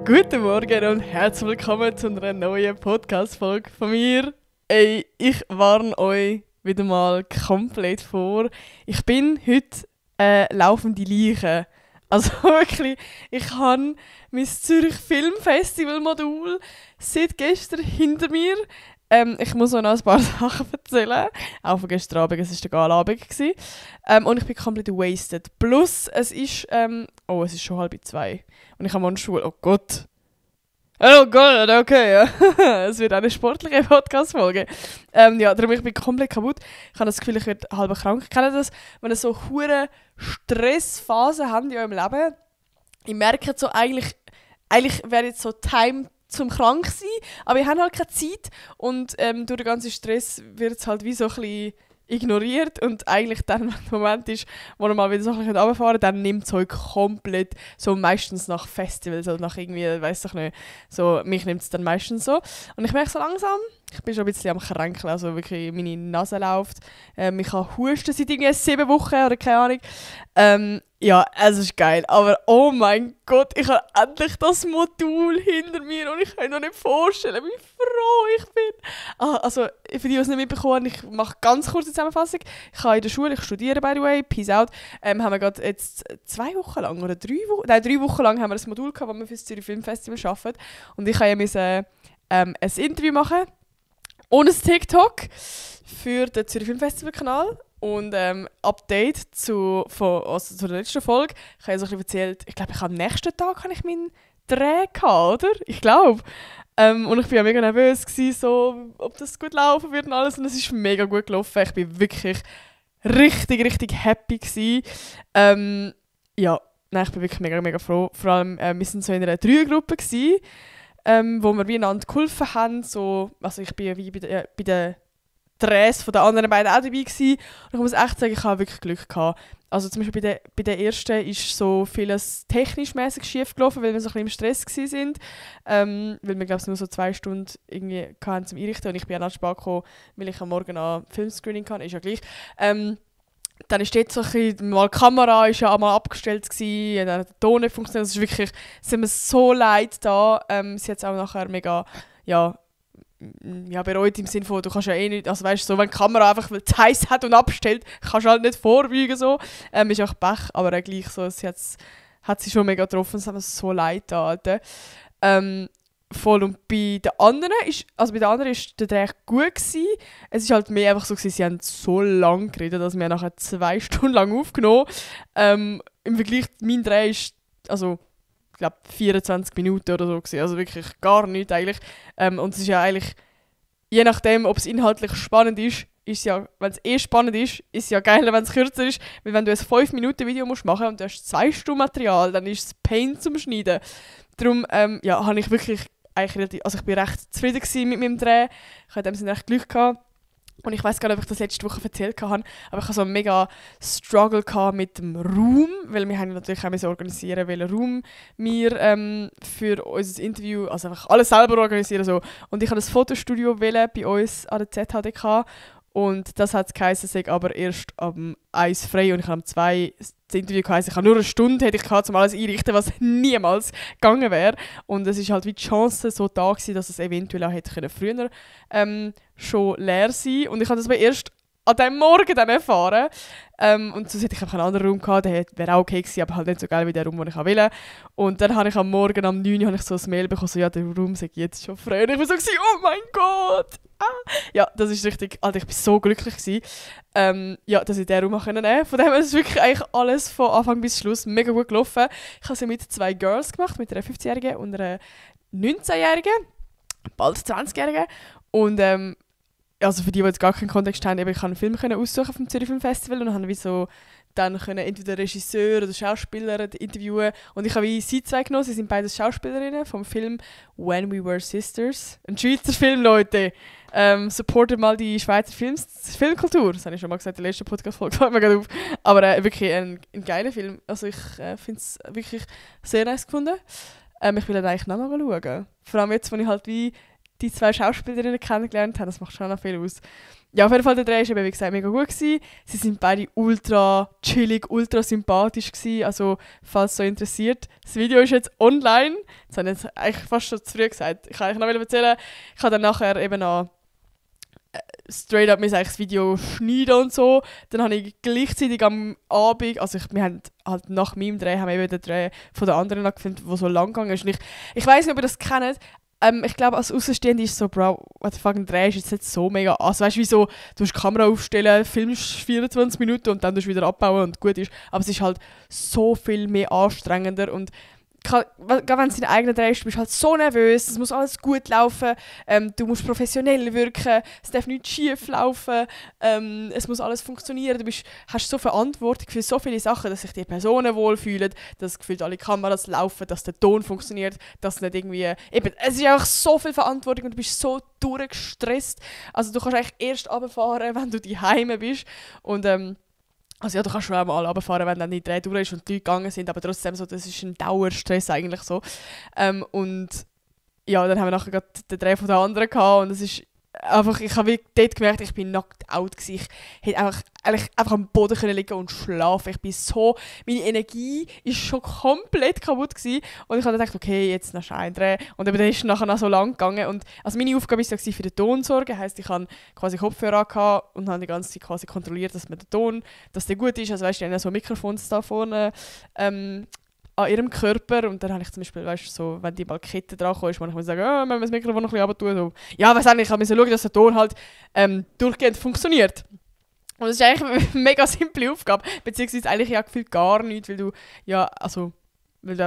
Guten Morgen und herzlich willkommen zu einer neuen Podcast-Folge von mir. Ey, ich warne euch wieder mal komplett vor. Ich bin heute laufende Leiche. Also wirklich, ich habe mein Zürich Filmfestival Modul seit gestern hinter mir. Ich muss euch noch ein paar Sachen erzählen. Auch von gestern Abend, es war der Galabend. Und ich bin komplett wasted. Plus, es ist schon 1:30. Und ich habe morgen Schule. Oh Gott. Oh Gott, okay. Ja. Es wird eine sportliche Podcast-Folge. Darum ich bin komplett kaputt. Ich habe das Gefühl, ich werde halb krank. Kennt ihr das? Wenn ihr so hure Stressphasen habt in eurem Leben, ich merke so, eigentlich wäre jetzt so Time zum krank sein, aber ich habe halt keine Zeit und durch den ganzen Stress wird es halt wie so ein bisschen ignoriert und eigentlich dann, wenn der Moment ist, wo ihr mal wieder so ein bisschen runterfahren könnt, dann nimmt es euch komplett, so meistens nach Festivals oder nach irgendwie, weiss ich nicht, so, mich nimmt es dann meistens so. Und ich merke so langsam, ich bin schon ein bisschen am Kränkeln, also wirklich meine Nase läuft, ich habe Husten seit irgendwie 7 Wochen oder keine Ahnung. Ja, es ist geil, aber oh mein Gott, ich habe endlich das Modul hinter mir und ich kann mir noch nicht vorstellen, wie froh ich bin. Also, für die, die es nicht mitbekommen, ich mache ganz kurze Zusammenfassung. Ich habe in der Schule, ich studiere by the way, peace out, haben wir gerade jetzt 2 Wochen lang oder 3 Wochen, nein 3 Wochen lang haben wir ein Modul gehabt, das wir für das Zürich Filmfestival arbeiten. Und ich musste ein Interview machen und ein TikTok für den Zürich Filmfestival-Kanal. Und Update zu der letzten Folge. Ich habe ja so ein bisschen erzählt, ich glaube, am nächsten Tag habe ich meinen Dreh gehabt, oder? Ich glaube. Und ich war ja mega nervös, so, ob das gut laufen wird und alles. Und es ist mega gut gelaufen. Ich war wirklich richtig, richtig happy gewesen. Nein, ich bin wirklich mega, mega froh. Vor allem, wir waren so in einer Dreiergruppe gewesen, wo wir wie einander geholfen haben. So, also ich bin ja wie bei den Drehs von den anderen beiden auch dabei gewesen. Und ich muss echt sagen, ich habe wirklich Glück gehabt. Also zum Beispiel bei der ersten ist so vieles technisch-mäßig schief gelaufen, weil wir so ein bisschen im Stress waren. Weil wir, glaube ich, nur so 2 Stunden irgendwie hatten zum Einrichten. Und ich bin auch nach spät gekommen, weil ich am Morgen an Filmscreening hatte. Ist ja gleich. Dann ist dort so ein bisschen, mal die Kamera ist ja einmal abgestellt gewesen, dann hat der Ton nicht funktioniert. Es ist wirklich, es tut mir so leid da. Sie hat es auch nachher mega, bereut im Sinne von, du kannst ja eh nicht, also weißt du, so, wenn die Kamera einfach weil es heiß hat und abstellt, kannst du halt nicht vorbeugen so. Ist auch Pech, aber gleich so, hat sie schon mega getroffen, es hat mir so leid da, Alter. Voll, und bei den anderen ist der Dreh gut gewesen. Es ist halt mehr einfach so gewesen, sie haben so lange geredet, dass wir nachher 2 Stunden lang aufgenommen. Im Vergleich, mein Dreh ist, also ich glaube 24 Minuten oder so gewesen. Also wirklich gar nichts eigentlich. Und es ist ja eigentlich, je nachdem, ob es inhaltlich spannend ist ja, wenn es spannend ist es ja geiler, wenn es kürzer ist. Weil wenn du ein 5-Minuten-Video machen musst und du hast 2 Stunden Material, dann ist es Pain zum Schneiden. Darum habe ich wirklich eigentlich relativ, also ich bin recht zufrieden gewesen mit meinem Dreh. Ich hatte in dem Sinne recht Glück gehabt. Und ich weiß gar nicht, ob ich das letzte Woche erzählt habe, aber ich hatte so einen mega Struggle mit dem Raum, weil wir haben natürlich auch organisieren, welchen Raum wir für unser Interview, also einfach alles selber organisieren. So. Und ich habe das Fotostudio bei uns an der ZHDK und das hat geheißen, es sei aber erst am 1 frei und ich habe am 2 das Interview geheißen, ich habe nur eine Stunde hätte ich gehabt, um alles einrichten, was niemals gegangen wäre. Und es ist halt wie die Chance so da gewesen, dass es eventuell auch hätte früher schon leer sein. Und ich habe das aber erst an diesem Morgen dann erfahren. Und sonst hätte ich einfach einen anderen Raum gehabt, der wäre auch okay gewesen, aber halt nicht so geil wie der Raum, den ich will. Und dann habe ich am Morgen, am 9 Uhr, habe ich so ein Mail bekommen, so, ja, der Raum sei jetzt schon frei. Und ich war so, oh mein Gott! Ja, das ist richtig, Alter, ich war so glücklich gewesen, dass ich diesen Raum nehmen konnte. Von dem her ist es wirklich eigentlich alles von Anfang bis Schluss mega gut gelaufen. Ich habe sie mit 2 Girls gemacht, mit einer 15-Jährigen und einer 19-Jährigen, bald 20-Jährigen. Und also für die jetzt gar keinen Kontext haben, ich konnte einen Film aussuchen vom Zürich Film Festival und habe wie so dann können entweder Regisseur oder Schauspieler interviewen. Und ich habe wie sie 2 genommen, sie sind beide Schauspielerinnen vom Film When We Were Sisters. Ein Schweizer Film, Leute. Supportet mal die Schweizer Filmkultur. Das habe ich schon mal gesagt in der letzten Podcast-Folge, fällt mir gerade auf. Aber wirklich ein geiler Film. Also ich finde es wirklich sehr nice gefunden. Ich will dann eigentlich noch mal schauen. Vor allem jetzt, wo ich halt wie die 2 Schauspielerinnen kennengelernt habe, das macht schon noch viel aus. Ja, auf jeden Fall, der Dreh war eben, wie gesagt, mega gut gewesen. Sie sind beide ultra chillig, ultra sympathisch gewesen. Also, falls es so interessiert. Das Video ist jetzt online. Das habe ich jetzt eigentlich fast schon zu früh gesagt. Ich kann euch noch erzählen. Ich habe dann nachher eben noch straight up das Video schneiden und so. Dann habe ich gleichzeitig am Abend, also wir haben halt nach meinem Dreh, haben wir eben den Dreh von der anderen gefilmt, der so lang gegangen ist. Und ich weiss nicht, ob ihr das kennt. Ich glaube, als Außenstehende ist es so, Bro, what the fuck, ein Dreh ist jetzt nicht so mega. Also weißt du, wie so, du musst die Kamera aufstellen, filmst 24 Minuten und dann wieder abbauen und gut ist. Aber es ist halt so viel mehr anstrengender und gerade wenn du deinen eigenen Dreh hast, bist du halt so nervös, es muss alles gut laufen, du musst professionell wirken, es darf nicht schief laufen, es muss alles funktionieren, hast so Verantwortung für so viele Sachen, dass sich die Personen wohlfühlen, dass gefühlt alle Kameras laufen, dass der Ton funktioniert, dass nicht irgendwie, eben, es ist einfach so viel Verantwortung und du bist so durchgestresst, also du kannst eigentlich erst runterfahren, wenn du daheim bist und also ja, du kannst schon auch mal runterfahren, wenn dann die Dreh durch ist und die Leute gegangen sind, aber trotzdem so, das ist ein Dauerstress eigentlich so. Und ja, dann haben wir nachher gerade den Dreh von der anderen gehabt und es ist einfach, ich habe dort gemerkt, ich bin knocked out gewesen. Ich hätte einfach am Boden können liegen und schlafen. Ich bin so, meine Energie ist schon komplett kaputt gewesen. Und ich habe dann gedacht, okay, jetzt noch einen Dreh. Und eben, der ist nachher noch so lang gegangen. Und also meine Aufgabe war ja für den Ton zu sorgen. Heisst, ich hatte quasi Kopfhörer gehabt und habe die ganze Zeit quasi kontrolliert, dass der Ton, dass der gut ist. Also weißt du, die haben so Mikrofons da vorne an ihrem Körper und dann habe ich zum Beispiel, weißt du, so, wenn die Balkette dran kommt, manchmal muss ich sagen, oh, wir müssen das Mikrofon noch ein bisschen runter tun. So. Ja, was eigentlich, ich musste schauen, dass der Ton halt durchgehend funktioniert. Und das ist eigentlich eine mega simple Aufgabe, beziehungsweise eigentlich ja gefühlt gar nichts, weil du einfach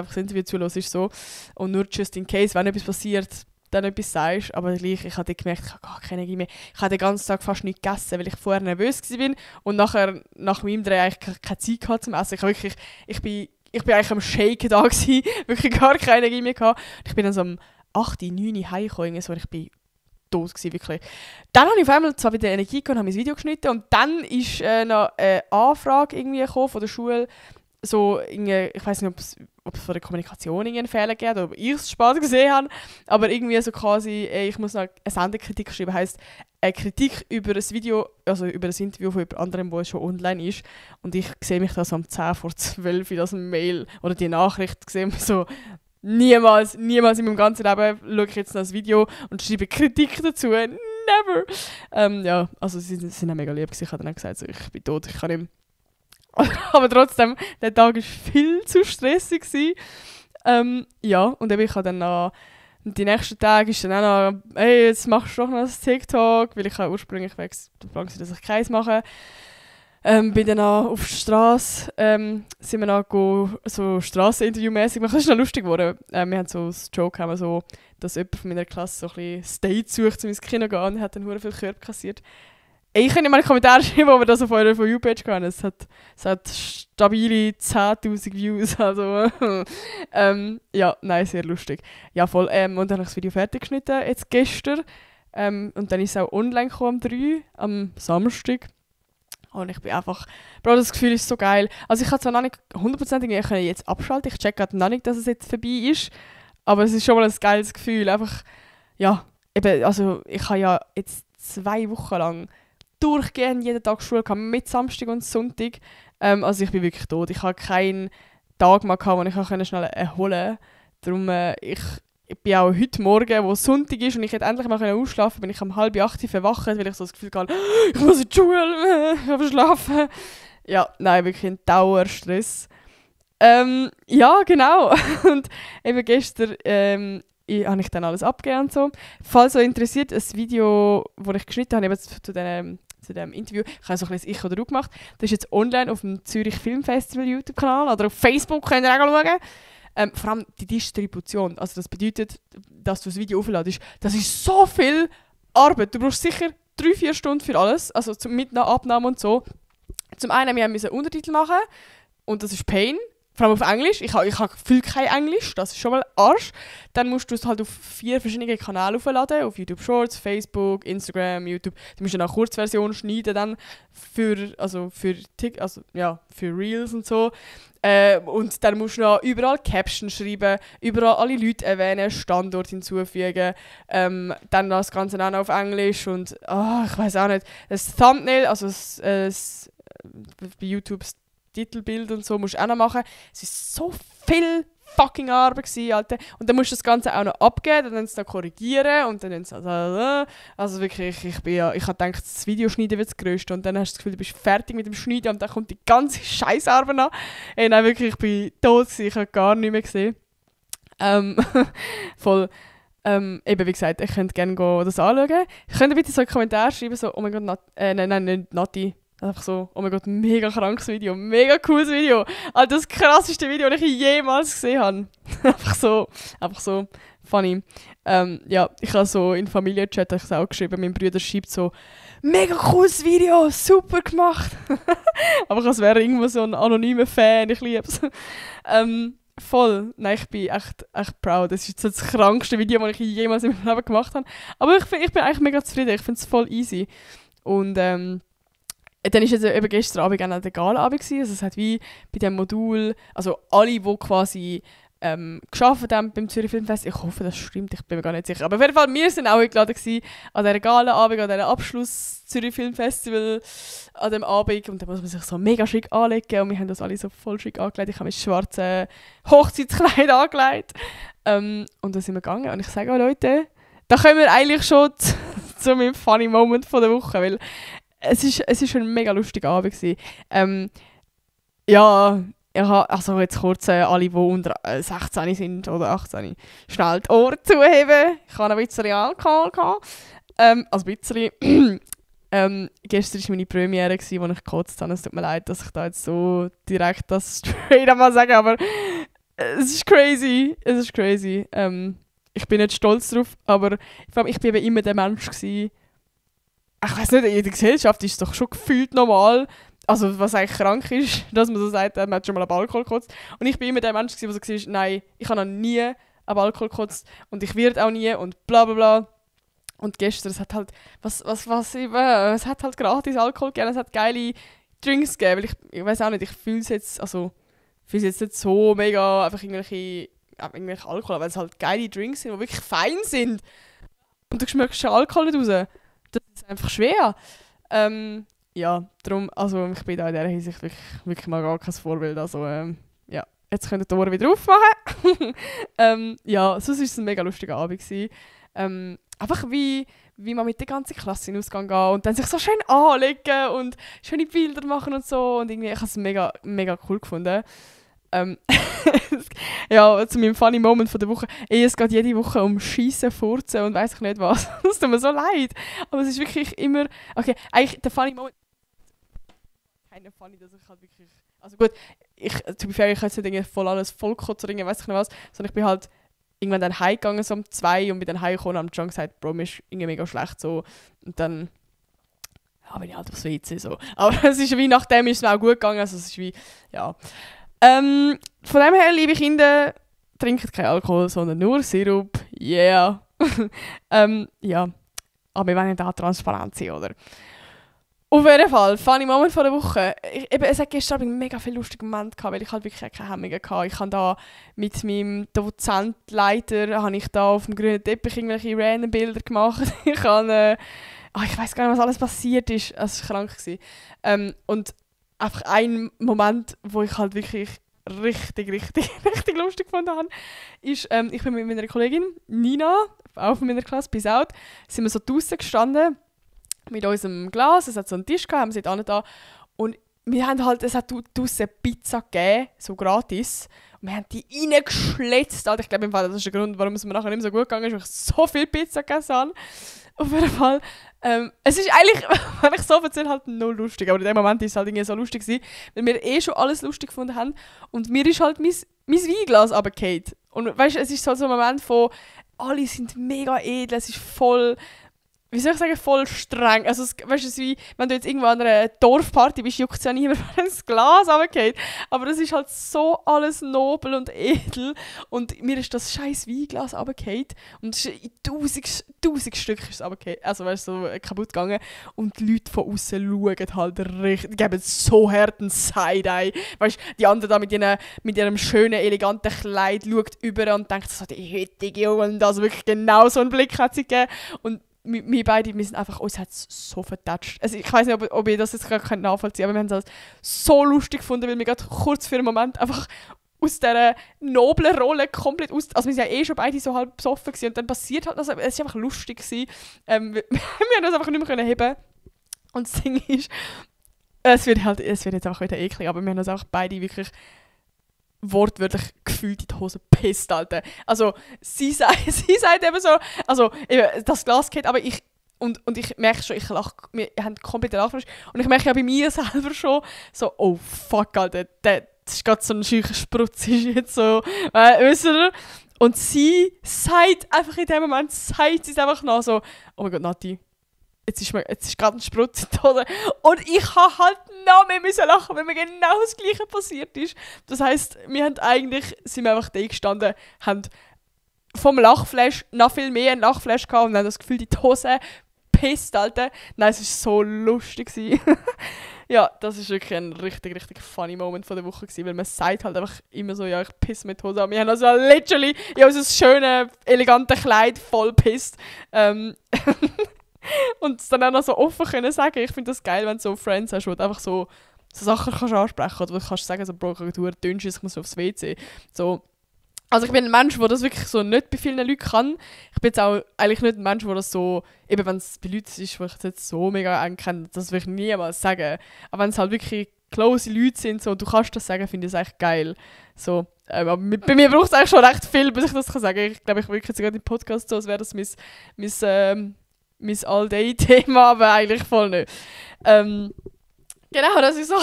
das Interview zuhörst, ist so. Und nur just in case, wenn etwas passiert, dann etwas sagst. Aber gleich, ich habe gemerkt, ich habe gar keine Energie mehr. Ich habe den ganzen Tag fast nichts gegessen, weil ich vorher nervös war und nachher, nach meinem Dreh eigentlich keine Zeit hatte zum Essen. Ich bin eigentlich am Shaken da gewesen, wirklich gar keine Energie mehr gehabt. Und ich bin dann so um 8, 9 heimgekommen, so, ich bin tot gewesen, wirklich. Dann habe ich auf einmal zwar wieder Energie gehabt und habe mein Video geschnitten und dann ist noch eine Anfrage irgendwie gekommen von der Schule, so, ich weiß nicht, ob es von der Kommunikation einen Fehler gibt oder ob ich es spät gesehen habe, aber irgendwie so quasi, ich muss noch eine Sendekritik schreiben, heisst eine Kritik über ein Video, also über ein Interview von jemand anderem, das schon online ist und ich sehe mich da so um 10 vor 12 in das Mail oder die Nachricht, sehe mich so, niemals in meinem ganzen Leben schaue ich jetzt noch das Video und schreibe Kritik dazu, never! Ja, also sie sind auch mega lieb, ich habe dann auch gesagt, so, ich bin tot, ich kann nicht mehr. Aber trotzdem, der Tag war viel zu stressig. Ja, und eben, ich habe dann noch, die nächsten Tage ist dann auch noch, hey, jetzt machst du doch noch ein TikTok, weil ich ursprünglich weg der Plan war, dass ich keins mache. Bin dann auch auf der Straße, sind wir noch so Strasseninterview-mässig machen. Das ist noch lustig geworden. Wir haben so das Joke, so, dass jemand von meiner Klasse so ein bisschen State sucht, um ins Kino zu gehen und hat dann verdammt viel Körper kassiert. Ich kann ja mal in die Kommentare schreiben, ob wir das auf eurer For You-Page gehen. Es hat stabile 10'000 Views. Also, ja, nein, sehr lustig. Ja, voll. Und dann habe ich das Video fertig geschnitten, jetzt gestern. Und dann ist es auch online gekommen, am 3, am Samstag. Und ich bin einfach, Bro, das Gefühl ist so geil. Also ich kann zwar noch nicht 100% jetzt abschalten, ich check gerade noch nicht, dass es jetzt vorbei ist. Aber es ist schon mal ein geiles Gefühl. Einfach, ja, eben, also ich habe ja jetzt 2 Wochen lang durchgehend jeden Tag Schule gehabt, mit Samstag und Sonntag. Also ich bin wirklich tot. Ich habe keinen Tag mehr gehabt, wo ich schnell erholen konnte. Darum, ich bin auch heute Morgen, wo Sonntag ist und ich hätte endlich mal ausschlafen können, bin ich um 7:30 verwacht, weil ich so das Gefühl hatte, ich muss in die Schule, ich habe schlafen. Ja, nein, wirklich ein Dauerstress. Ja, genau. Und eben gestern habe ich dann alles abgegeben und so. Falls euch interessiert, ein Video, das ich geschnitten habe, eben zu dem Interview, ich habe so ein bisschen Ich oder Du gemacht. Das ist jetzt online auf dem Zürich Filmfestival YouTube-Kanal oder auf Facebook, könnt ihr auch schauen. Vor allem die Distribution. Also das bedeutet, dass du das Video aufladest. Das ist so viel Arbeit. Du brauchst sicher 3-4 Stunden für alles. Also mit einer Abnahme und so. Zum einen, wir mussten Untertitel machen. Und das ist Pain. vor allem auf Englisch. Ich habe gefühlt kein Englisch, das ist schon mal Arsch. Dann musst du es halt auf 4 verschiedene Kanäle aufladen, auf YouTube Shorts, Facebook, Instagram, YouTube. Du musst dann auch Kurzversion schneiden dann für Reels und so. Und dann musst du noch überall Captions schreiben, überall alle Leute erwähnen, Standort hinzufügen, dann das Ganze auch noch auf Englisch und ich weiß auch nicht, das Thumbnail, also bei YouTube das Titelbild und so musst du auch noch machen. Es ist so viel fucking Arbeit gewesen, Alter. Und dann musst du das Ganze auch noch abgeben, dann es noch korrigieren und dann also wirklich, ich habe gedacht, das Videoschneiden wird das Größte und dann hast du das Gefühl, du bist fertig mit dem Schneiden und dann kommt die ganze Scheißarbeit an. Ey, nein, wirklich, ich bin tot gewesen, ich habe gar nichts mehr gesehen. Voll. Eben, wie gesagt, ich könnte gerne das anschauen. Ich könnte bitte so einen Kommentar schreiben, so, oh mein Gott, nicht Nati. Einfach so, oh mein Gott, mega krankes Video, mega cooles Video. Also das krasseste Video, das ich jemals gesehen habe. einfach so funny. Ja, ich habe so in Familienchat auch geschrieben, mein Bruder schreibt so, mega cooles Video, super gemacht. Aber als wäre irgendwo so ein anonymer Fan, ich liebe es. Voll, nein, ich bin echt proud. Das ist jetzt das krankste Video, das ich jemals in meinem Leben gemacht habe. Aber ich bin eigentlich mega zufrieden, ich finde es voll easy. Und dann war jetzt eben gestern Abend auch der Gala-Abend. Also es hat wie bei diesem Modul, also alle, die quasi gearbeitet haben beim Zürich Filmfest, ich hoffe, das stimmt, ich bin mir gar nicht sicher. Aber auf jeden Fall, wir sind auch eingeladen an dieser Gala-Abend, an diesem Abschluss Zürich Filmfestival an dem Abend. Und da muss man sich so mega schick anlegen und wir haben das alle so voll schick angelegt. Ich habe mein schwarzes Hochzeitskleid angelegt. Und dann sind wir gegangen und ich sage auch Leute, da kommen wir eigentlich schon zu meinem Funny Moment von der Woche, weil es ist ein mega lustiger Abend gewesen. Ja, ich habe, also jetzt kurz alle, die unter 16 sind oder 18, schnell die Ohren zuheben. Ich hatte ein bisschen Alkohol. Also ein bisschen. Gestern war meine Premiere, wo ich gekotzt habe. Es tut mir leid, dass ich da jetzt so direkt das straight einmal sage, aber es ist crazy. Ich bin nicht stolz drauf, aber ich bin eben immer der Mensch gewesen. Ich weiss nicht, in der Gesellschaft ist es doch schon gefühlt normal, also was eigentlich krank ist, dass man so sagt, man hat schon mal einen Alkohol gekotzt. Und ich bin immer der Mensch, der so war, nein, ich habe noch nie einen Alkohol gekotzt und ich werde auch nie und bla bla bla. Und gestern, es hat halt, es hat halt gratis Alkohol gegeben, es hat geile Drinks gegeben, weil ich weiss auch nicht, ich fühle es jetzt nicht so mega, einfach irgendwelche Alkohol, weil es halt geile Drinks sind, die wirklich fein sind. Und du schmeckst schon Alkohol nicht raus. Das ist einfach schwer. Ja, darum, also ich bin da in dieser Hinsicht wirklich mal gar kein Vorbild. Also ja, jetzt könnt ihr die Ohren wieder aufmachen. Ja, sonst war es ein mega lustiger Abend. Einfach wie man mit der ganzen Klasse in den Ausgang geht und dann sich so schön anlegen und schöne Bilder machen und so. Und irgendwie, ich habe es mega, mega cool gefunden. Ja, zu meinem Funny Moment von der Woche. Es geht jede Woche um Schiessen, Furzen und weiss ich nicht was. Das tut mir so leid. Aber es ist wirklich immer... Okay, eigentlich der Funny Moment... Keine Funny, dass ich halt wirklich... Also gut, ich kann jetzt nicht voll alles vollkotzen oder weiss ich nicht was, sondern ich bin halt irgendwann dann heimgegangen, so um 2 und bin dann heimgekommen und habe John gesagt, Bro, mir ist irgendwie mega schlecht so. Und dann... Ja, bin ich halt aufs WC so. Aber es ist wie nachdem ist es mir auch gut gegangen, also es ist wie... Ja... von dem her, liebe Kinder, trinkt keinen Alkohol, sondern nur Sirup. Yeah. Ja, aber wir wollen ja da transparent sein, oder? Auf jeden Fall, funny Moment von der Woche. Es hat gestern einen mega viel lustigen Moment gehabt, weil ich halt wirklich keine Hemmungen hatte. Ich habe da mit meinem Dozentleiter auf dem grünen Teppich irgendwelche random Bilder gemacht. Ich habe, ich weiss gar nicht, was alles passiert ist. Es war krank. Und einfach ein Moment, wo ich halt wirklich richtig lustig gefunden habe, ist, ich bin mit meiner Kollegin Nina, auch von meiner Klasse, bis out, sind wir so draussen gestanden mit unserem Glas, es hat so einen Tisch gehabt, haben sie dort da und wir haben halt, es hat draussen Pizza gegeben, so gratis, und wir haben die reingeschlitzt. Ich glaube, das ist der Grund, warum es mir nachher nicht mehr so gut gegangen ist, weil ich so viel Pizza gegessen habe. Auf jeden Fall. Es ist eigentlich, wenn ich so erzähle, halt null lustig. Aber in dem Moment war es halt irgendwie so lustig gewesen, weil wir schon alles lustig gefunden haben. Und mir ist halt mein Weinglas runtergefallen. Und weißt du, es ist so ein Moment von, alle sind mega edel, es ist voll, wie soll ich sagen, voll streng. Also, weißt du, wie, wenn du jetzt irgendwo an einer Dorfparty bist, juckt es ja niemand, wenn das Glas runtergeht. Aber das ist halt so alles nobel und edel. Und mir ist das scheiß Weinglas runtergefallen. Und es ist in 1000 Stück ist es runtergefallen. Also, weißt du, so kaputt gegangen. Und die Leute von außen schauen halt richtig, die geben so harten Side-Eye. Weißt du, die anderen da mit ihrem schönen, eleganten Kleid schaut über und denkt so, die heutige und also wirklich genau so einen Blick hat sie gegeben. Und wir beide, wir sind einfach, uns hat es so vertatscht. Also ich weiß nicht, ob ihr das jetzt gerade nachvollziehen könnt, aber wir haben es so lustig gefunden, weil wir gerade kurz für einen Moment einfach aus dieser noblen Rolle komplett aus... Also wir waren ja schon beide so halb besoffen gewesen, und dann passiert halt das, es war einfach lustig gewesen. Wir haben das einfach nicht mehr heben. Und das Ding ist, es wird jetzt einfach wieder eklig, aber wir haben uns auch beide wirklich wortwörtlich gefühlt in die Hose gepisst, Alter. Also, sie sagt eben so, also, eben, das Glas geht, aber ich merke schon, wir haben komplett Lachfleisch und ich merke ja bei mir selber schon so, oh fuck, Alter, das ist gerade so ein scheucher Sprutz, ist jetzt so, wisst ihr? Und sie sagt einfach in dem Moment, sagt sie einfach noch so, oh mein Gott, Nati, jetzt ist gerade ein Sprutz in die Hose. Und ich habe halt noch mehr müssen lachen, weil mir genau das Gleiche passiert ist. Das heisst, sind wir einfach da gestanden, haben vom Lachflash noch viel mehr ein Lachflash gehabt und haben das Gefühl, die Hose pisst, Alter. Nein, es war so lustig. Ja, das war wirklich ein richtig, richtig funny Moment von der Woche gewesen, weil man sagt halt einfach immer so, ja, ich pisse mit Hose. Wir haben also literally in unser schönes, elegantes Kleid voll pisst. Und es dann auch noch so offen können sagen. Ich finde das geil, wenn du so Friends hast, wo du einfach so Sachen kannst ansprechen kannst. Oder du kannst sagen, so, Bro, du dünnst, ich muss aufs WC. So. Also ich bin ein Mensch, der das wirklich so nicht bei vielen Leuten kann. Ich bin jetzt auch eigentlich nicht ein Mensch, der das so, eben wenn es bei Leuten ist, die ich jetzt so mega eng kenne, das will ich niemals sagen. Aber wenn es halt wirklich close Leute sind, so, du kannst das sagen, finde ich das echt geil. So. Aber bei mir braucht es eigentlich schon recht viel, bis ich das sagen kann. Ich glaube, ich wirke jetzt gerade im Podcast so, als wäre das mein All-Day-Thema, aber eigentlich voll nicht. Genau, das war so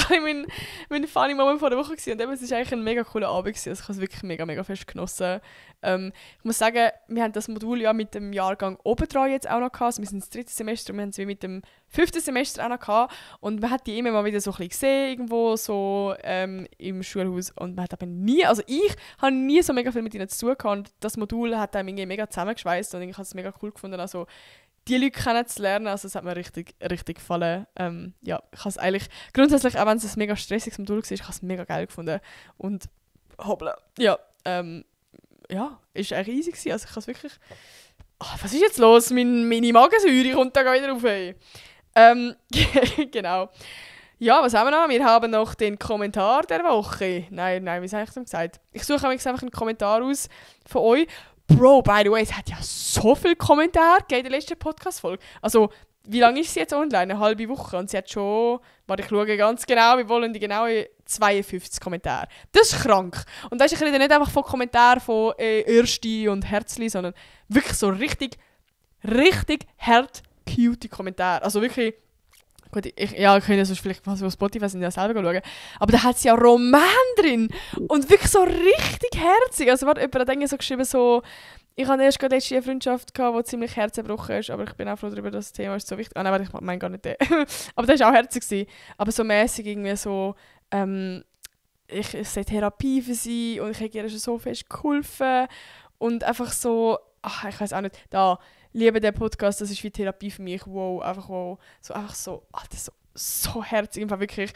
mein funny Moment von der Woche gewesen. Und eben, es war eigentlich ein mega cooler Abend gewesen. Also ich habe es wirklich mega, mega fest genossen. Ich muss sagen, wir haben das Modul ja mit dem Jahrgang obendran jetzt auch noch gehabt. Also wir sind ins 3. Semester und wir haben es wie mit dem 5. Semester auch noch gehabt. Und man hat die immer mal wieder so ein bisschen gesehen, irgendwo so im Schulhaus. Und man hat aber nie, also ich habe nie so mega viel mit ihnen zu tun gehabt. Und das Modul hat einem irgendwie mega zusammengeschweißt und ich habe es mega cool gefunden. Also die Leute kennenzulernen, also es hat mir richtig, richtig gefallen. Ja, ich habe es eigentlich, grundsätzlich, auch wenn es ein mega stressiges Modul war, ich habe es mega geil gefunden. Und hoppla, ja, ja, ist eigentlich easy gewesen. Also ich habe es wirklich, was ist jetzt los? Meine Magensäure kommt da wieder auf. Ey. Genau. Ja, was haben wir noch? Wir haben noch den Kommentar der Woche. Nein, wie habe ich es gesagt? Ich suche einfach einen Kommentar aus von euch. Bro, by the way, es hat ja so viele Kommentare in der letzten Podcast-Folge. Also, wie lange ist sie jetzt online? Eine halbe Woche. Und sie hat schon, warte, ich schaue ganz genau, wir wollen die genaue 52 Kommentare. Das ist krank. Und da ist ich rede nicht einfach von Kommentaren von Ersti und Herzli, sondern wirklich so richtig cute Kommentare. Also wirklich, gut, ich könnte sonst vielleicht was auf Spotify sind ja selber schauen. Aber da hat es ja Roman drin. Und wirklich so richtig herzig. Also warte, jemand hat irgendwie so geschrieben, so, ich hatte erst gerade letzte eine Freundschaft gehabt, die ziemlich herzgebrochen ist, aber ich bin auch froh darüber, dass das Thema ist so wichtig. Ah nein, warte, ich meine gar nicht den. Aber das war auch herzig gewesen. Aber so mäßig irgendwie so, ich sehe Therapie für sie und ich habe ihr schon so fest geholfen. Und einfach so, ich weiß auch nicht, da, liebe den Podcast, das ist wie Therapie für mich, wow, einfach wow. So einfach so, Alter, so herzig, einfach wirklich,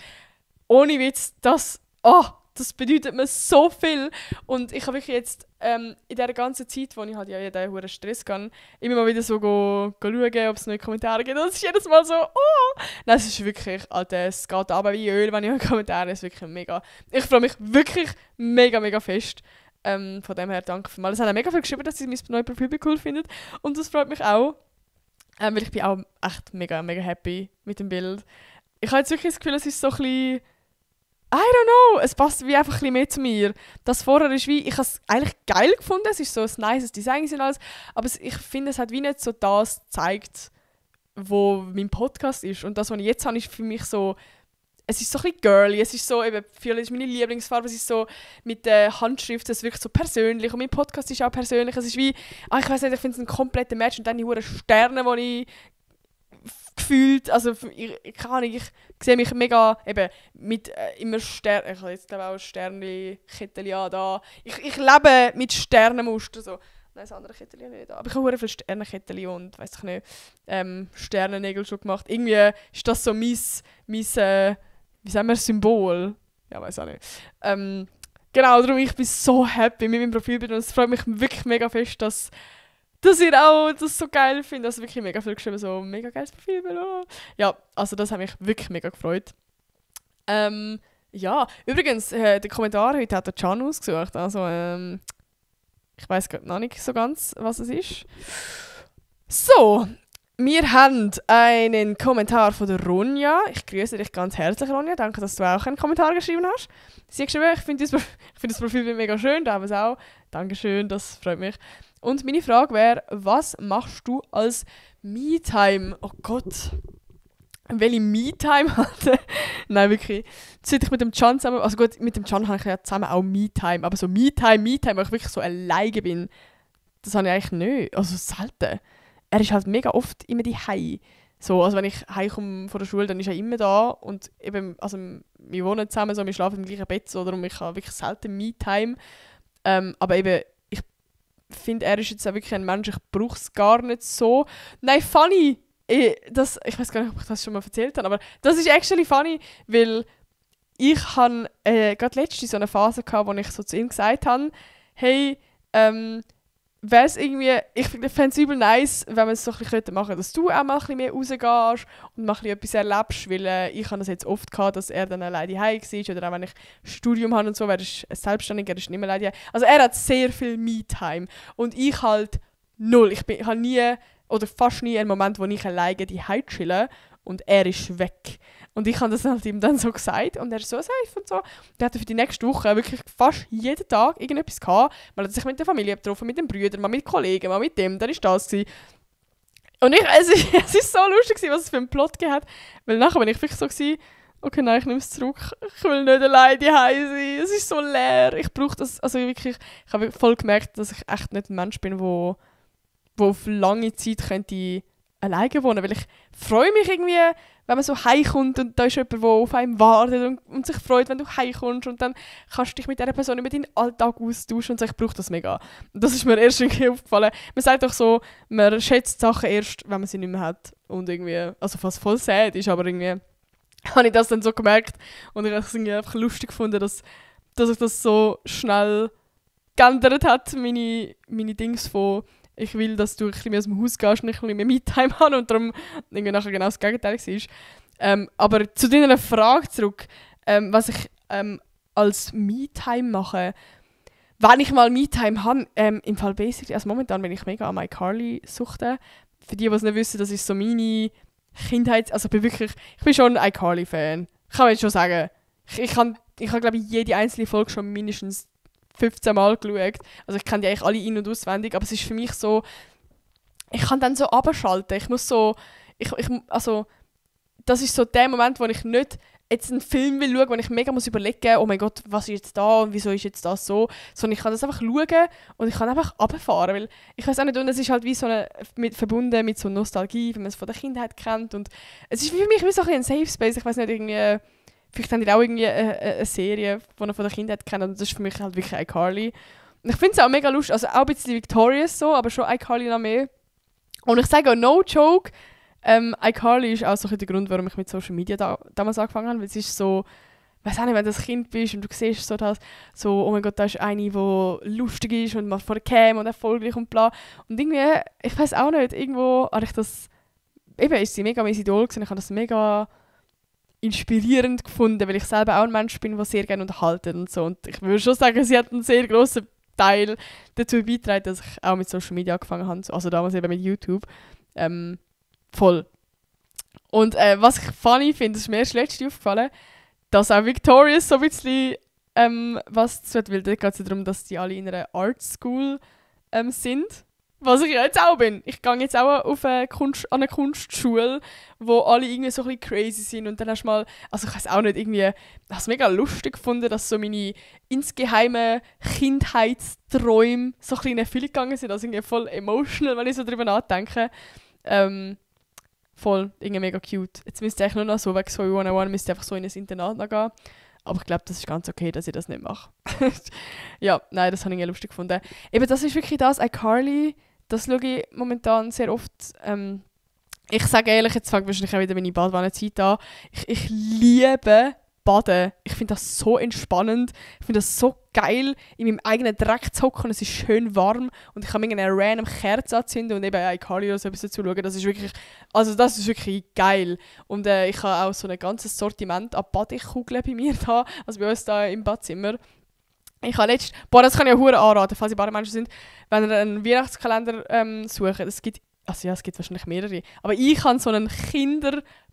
ohne Witz, das bedeutet mir so viel. Und ich habe wirklich jetzt in dieser ganzen Zeit, wo ich halt ja jeden hohen Stress kann, immer mal wieder so schauen, ob es neue Kommentare gibt. Und es ist jedes Mal so, Nein, es ist wirklich, Alter, es geht aber wie Öl, wenn ich einen Kommentar, es ist wirklich mega. Ich freue mich wirklich mega, mega fest. Von dem her danke für mal. Es haben auch mega viel geschrieben, dass sie mein neues Profil cool finden. Und das freut mich auch. Weil ich bin auch echt mega, mega happy mit dem Bild. Ich habe jetzt wirklich das Gefühl, es ist so ein bisschen, I don't know, es passt wie einfach ein bisschen mehr zu mir. Das vorher ist wie, ich habe es eigentlich geil gefunden, es ist so ein nices Design und alles, aber ich finde, es hat wie nicht so das gezeigt, wo mein Podcast ist. Und das, was ich jetzt habe, ist für mich so, es ist so ein bisschen girly, es ist so, eben, Violett ist meine Lieblingsfarbe, es ist so mit der Handschrift, es wirkt so persönlich und mein Podcast ist auch persönlich, es ist wie, ich weiß nicht, ich finde es ein kompletter Match und dann die hohen Sterne, die ich gefühlt, also keine Ahnung, ich sehe mich mega eben mit immer Sternen, ich habe jetzt glaube ich auch ein Sternli-Kettchen da. Ich lebe mit Sternenmuster so. Nein, das andere Kettchen nicht da. Aber ich habe sehr viele Sternenkettchen und weiss ich nicht, Sternennägel schon gemacht. Irgendwie ist das so mein wie sagen wir, Symbol. Ja, weiß auch nicht. Genau, darum ich bin so happy mit meinem Profilbild und es freut mich wirklich mega fest, dass ihr auch das so geil findet. Also wirklich mega viel geschrieben, so mega geiles Profilbild. Oh. Ja, also das hat mich wirklich mega gefreut. Ja, übrigens, den Kommentar heute hat der Can ausgesucht. Also, ich weiss gerade noch nicht so ganz, was es ist. So, wir haben einen Kommentar von der Ronja. Ich grüße dich ganz herzlich, Ronja. Danke, dass du auch einen Kommentar geschrieben hast. Sie hat geschrieben, ich finde das Profilbild mega schön, da haben wir es auch. Dankeschön, das freut mich. Und meine Frage wäre, was machst du als Me-Time? Oh Gott. Welche Me-Time hatte? Nein, wirklich. Seit ich mit dem Can zusammen... Also gut, mit dem Can habe ich ja zusammen auch Me-Time. Aber so Me-Time, wo ich wirklich so alleine bin, das habe ich eigentlich nicht. Also selten. Er ist halt mega oft immer daheim. So, also wenn ich heimkomme von der Schule, dann ist er immer da. Und eben, also wir wohnen zusammen, so, wir schlafen im gleichen Bett. So, darum ich habe wirklich selten Me-Time. Aber eben, ich finde, er ist jetzt auch wirklich ein Mensch, ich brauche es gar nicht so. Nein, funny! Ich weiß gar nicht, ob ich das schon mal erzählt habe, aber das ist actually funny, weil ich hatte gerade letztens so eine Phase gehabt, wo ich so zu ihm gesagt habe, hey, wäre es irgendwie, ich fände es übel nice, wenn wir es so ein bisschen machen könnten, dass du auch mal ein bisschen mehr rausgehst und mal ein bisschen etwas erlebst, weil ich habe das jetzt oft gehabt, dass er dann alleine daheim war oder auch wenn ich Studium habe und so, er ist selbstständig, er ist nicht mehr alleine daheim. Also er hat sehr viel Me-Time und ich halt null. Ich habe nie oder fast nie einen Moment, wo ich alleine daheim chille und er ist weg. Und ich habe das halt ihm dann so gesagt und er ist so safe und so. Der hatte für die nächste Woche wirklich fast jeden Tag irgendetwas gehabt. Man hat sich mit der Familie getroffen, mit den Brüdern, mal mit Kollegen, mal mit dem, dann war das gewesen. Und es ist so lustig gewesen, was es für einen Plot gegeben hat. Weil nachher bin ich wirklich so gewesen, okay, nein, ich nehme es zurück. Ich will nicht alleine daheim sein. Es ist so leer. Ich brauche das, also wirklich, ich habe voll gemerkt, dass ich echt nicht ein Mensch bin, wo auf lange Zeit könnte alleine wohnen, weil ich freue mich irgendwie, wenn man so heimkommt und da ist jemand, der auf einem wartet und sich freut, wenn du heimkommst und dann kannst du dich mit dieser Person über deinen Alltag austauschen und so. Ich brauche das mega. Und das ist mir erst irgendwie aufgefallen. Man sagt doch so, man schätzt Sachen erst, wenn man sie nicht mehr hat und irgendwie, also fast voll sad ist, aber irgendwie habe ich das dann so gemerkt und ich habe es irgendwie einfach lustig gefunden, dass sich das so schnell geändert hat, meine Dings von ich will, dass du ein bisschen mehr aus dem Haus gehst und ich ein bisschen mehr Me-Time habe und darum irgendwie nachher genau das Gegenteil war. Aber zu deiner Frage zurück, was ich als Me-Time mache, wenn ich mal Me-Time habe, im Fall basically, also momentan bin ich mega an iCarly suchten. Für die es nicht wissen, das ist so meine Kindheit, also ich bin schon ein iCarly-Fan. Kann man jetzt schon sagen. Ich habe glaube ich, jede einzelne Folge schon mindestens 15 Mal geschaut. Also ich kenne die eigentlich alle in- und auswendig, aber es ist für mich so, ich kann dann so abschalten. Ich muss so, also das ist so der Moment, wo ich nicht jetzt einen Film will schauen, wo ich mega muss überlegen, oh mein Gott, was ist jetzt da und wieso ist jetzt das so, sondern ich kann das einfach schauen und ich kann einfach runterfahren, weil ich weiß auch nicht, und es ist halt wie so verbunden mit so Nostalgie, wenn man es von der Kindheit kennt und es ist für mich wie so ein Safe Space, ich weiß nicht, irgendwie vielleicht haben die auch irgendwie eine Serie, die man von der Kindheit kennt und das ist für mich halt wirklich iCarly. Und ich finde es auch mega lustig, also auch ein bisschen Victorious so, aber schon iCarly noch mehr. Und ich sage auch, no joke, iCarly ist auch so der Grund, warum ich mit Social Media damals angefangen habe, weil es ist so, ich weiß auch nicht, wenn du ein Kind bist und du siehst so das, so, oh mein Gott, da ist eine, die lustig ist und mal vor der Cam und erfolgreich und bla. Und irgendwie, ich weiß auch nicht, irgendwo habe ich das, eben ist sie mega mein Idol gewesen, ich habe das mega inspirierend gefunden, weil ich selber auch ein Mensch bin, der sehr gerne unterhalten und so. Und ich würde schon sagen, sie hat einen sehr grossen Teil dazu beigetragen, dass ich auch mit Social Media angefangen habe. Also damals eben mit YouTube. Voll. Und was ich funny finde, ist mir erst letztens aufgefallen, dass auch Victorious so ein bisschen was zu tun, weil da geht es darum, dass die alle in einer Art School sind. Was ich ja jetzt auch bin. Ich gehe jetzt auch auf an eine Kunstschule, wo alle irgendwie so ein bisschen crazy sind. Und dann hast du mal, also ich weiß auch nicht, irgendwie, ich habe es mega lustig gefunden, dass so meine insgeheimen Kindheitsträume so ein bisschen in Erfüllung gegangen sind. Also irgendwie voll emotional, wenn ich so drüber nachdenke. voll, irgendwie mega cute. Jetzt müsst ihr eigentlich nur noch so wegen Zoe 101, müsst ihr einfach so in ein Internat noch gehen. Aber ich glaube, das ist ganz okay, dass ich das nicht mache. Ja, nein, das habe ich lustig gefunden. Eben, das ist wirklich das, iCarly, das schaue ich momentan sehr oft. Ich sage ehrlich, jetzt fängt wahrscheinlich auch wieder meine Badwannenzeit an. Ich liebe Baden. Ich finde das so entspannend. Ich finde das so geil, in meinem eigenen Dreck zu hocken. Es ist schön warm und ich kann mir eine random Kerze anzünden und eben iCarly oder so etwas dazu schauen. Das ist wirklich geil. Und ich habe auch so ein ganzes Sortiment an Badekugeln bei mir da, also bei uns da im Badzimmer. Ich habe das kann ich auch verdammt anraten, falls ihr Bademenschen sind, wenn ihr einen Weihnachtskalender sucht. Es gibt wahrscheinlich mehrere. Aber ich habe so einen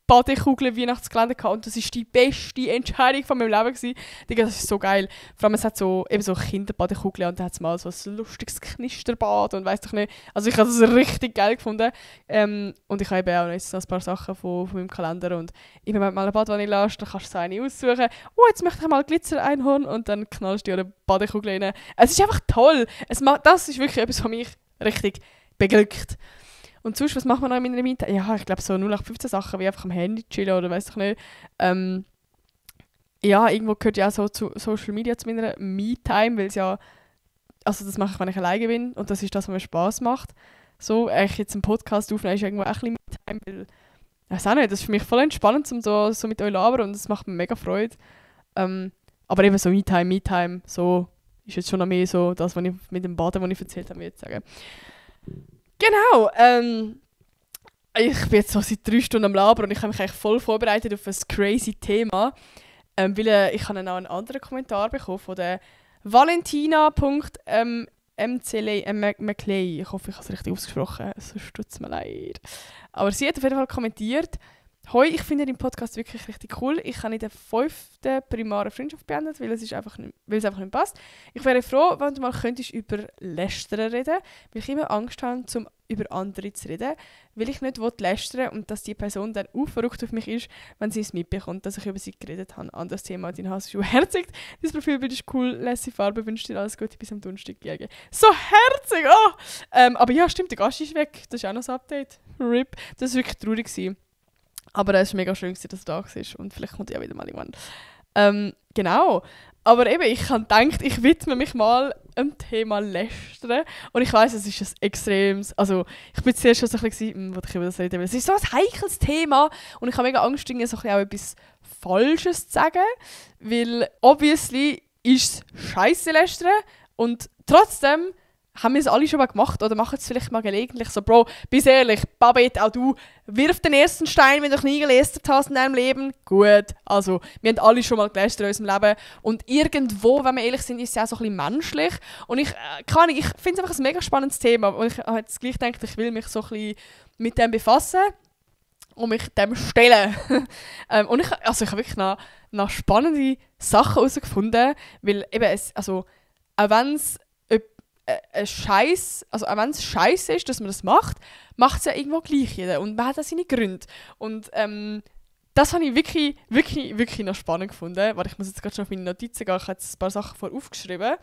Badekugel-Weihnachtskalender gehabt und das war die beste Entscheidung von meinem Leben gewesen. Digga, das ist so geil. Vor allem, es hat so Kinderbadekugeln und da hat es mal so ein lustiges Knisterbad und weiss doch nicht. Also ich habe das richtig geil gefunden. Und ich habe eben auch noch ein paar Sachen von meinem Kalender und immer wenn du mal eine Badwanne lässt, dann kannst du so eine aussuchen. Jetzt möchte ich mal Glitzer-Einhorn und dann knallst du dir eine Badekugel rein. Es ist einfach toll. Das ist wirklich etwas, was mich richtig beglückt. Und sonst, was macht man noch in meiner Miete? Ja, ich glaube so 0815 Sachen, wie einfach am Handy chillen oder weiss ich nicht. Ja, irgendwo gehört ja auch so zu Social Media zu meiner Me-Time, weil es ja, also das mache ich, wenn ich alleine bin und das ist das, was mir Spass macht. So, jetzt einen Podcast aufnehmen ist irgendwo auch ein bisschen Me-Time, weil, ich weiß auch nicht, das ist für mich voll entspannend, um so mit euch zu labern und es macht mir mega Freude. Aber eben so Me-Time, so ist jetzt schon noch mehr so das, was ich mit dem Baden, was ich erzählt habe, würde ich sagen. Genau, ich bin jetzt so seit 3 Stunden am Labern und ich habe mich eigentlich voll vorbereitet auf ein crazy Thema, weil ich habe auch einen anderen Kommentar bekommen von der Valentina.mclay. Ich hoffe, ich habe es richtig ausgesprochen, sonst tut es mir leid. Aber sie hat auf jeden Fall kommentiert: «Hoi, ich finde den Podcast wirklich richtig cool. Ich habe in der 5. primaren Freundschaft beendet, weil es einfach nicht passt. Ich wäre froh, wenn du mal könntest über Lästern reden, weil ich immer Angst habe, über andere zu reden, weil ich nicht lästern und dass die Person dann auch verrückt auf mich ist, wenn sie es mitbekommt, dass ich über sie geredet habe. Anderes Thema, dein Hass ist herzig. Dein Profilbild ist cool, lässige Farbe, wünsche dir alles Gute bis am Donnerstag. So herzig! Oh! Aber ja, stimmt, der Gast ist weg. Das ist auch noch ein Update. RIP. Das war wirklich traurig gewesen. Aber es war mega schön, dass du da warst und vielleicht kommt ja wieder mal irgendwann. Genau. Aber eben, ich habe gedacht, ich widme mich mal dem Thema Lästern. Und ich weiss, es ist ein extremes... Also, ich bin zuerst schon so ein bisschen, was ich über das reden will. Es ist so ein heikles Thema und ich habe mega Angst, so ein bisschen auch etwas Falsches zu sagen. Weil, obviously, ist es scheisse Lästern und trotzdem haben wir es alle schon mal gemacht oder machen es vielleicht mal gelegentlich. So, Bro, bis ehrlich, Babette, auch du, wirf den ersten Stein, wenn du noch nie gelästert hast in deinem Leben. Gut, also, wir haben alle schon mal gelästert in unserem Leben. Und irgendwo, wenn wir ehrlich sind, ist es ja auch so ein bisschen menschlich. Und ich finde es einfach ein mega spannendes Thema. Und ich habe jetzt gleich gedacht, ich will mich so ein bisschen mit dem befassen und mich dem stellen. Und ich habe wirklich noch spannende Sachen herausgefunden, weil eben auch wenn es auch wenn es scheiße ist, dass man das macht es ja irgendwo gleich jeder. Und man hat auch seine Gründe. Und das habe ich wirklich, wirklich, wirklich noch spannend gefunden. Weil ich muss jetzt gerade schon auf meine Notizen gehen. Ich habe jetzt ein paar Sachen aufgeschrieben.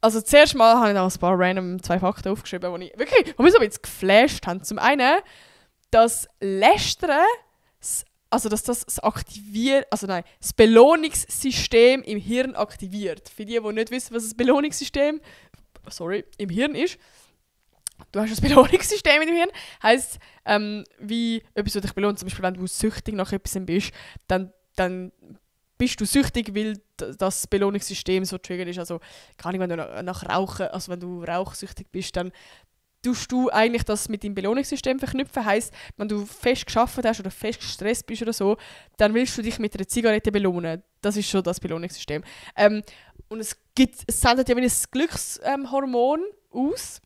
Also zuerst mal habe ich noch ein paar random 2 Fakten aufgeschrieben, die mich so ein bisschen geflasht haben. Zum einen, dass Lästern, dass das das Belohnungssystem im Hirn aktiviert. Für die nicht wissen, was das Belohnungssystem im Hirn ist. Du hast ein Belohnungssystem in deinem Hirn. Heisst, wie etwas, was dich belohnt. Zum Beispiel, wenn du süchtig nach etwas bist, dann bist du süchtig, weil das Belohnungssystem so triggert ist. Also, gar nicht, wenn du nach Rauchen, also wenn du rauchsüchtig bist, dann tust du eigentlich das mit deinem Belohnungssystem verknüpfen. Heisst, wenn du fest gearbeitet hast oder fest gestresst bist oder so, dann willst du dich mit einer Zigarette belohnen. Das ist schon das Belohnungssystem. Und es sendet ja wie ein Glückshormon aus.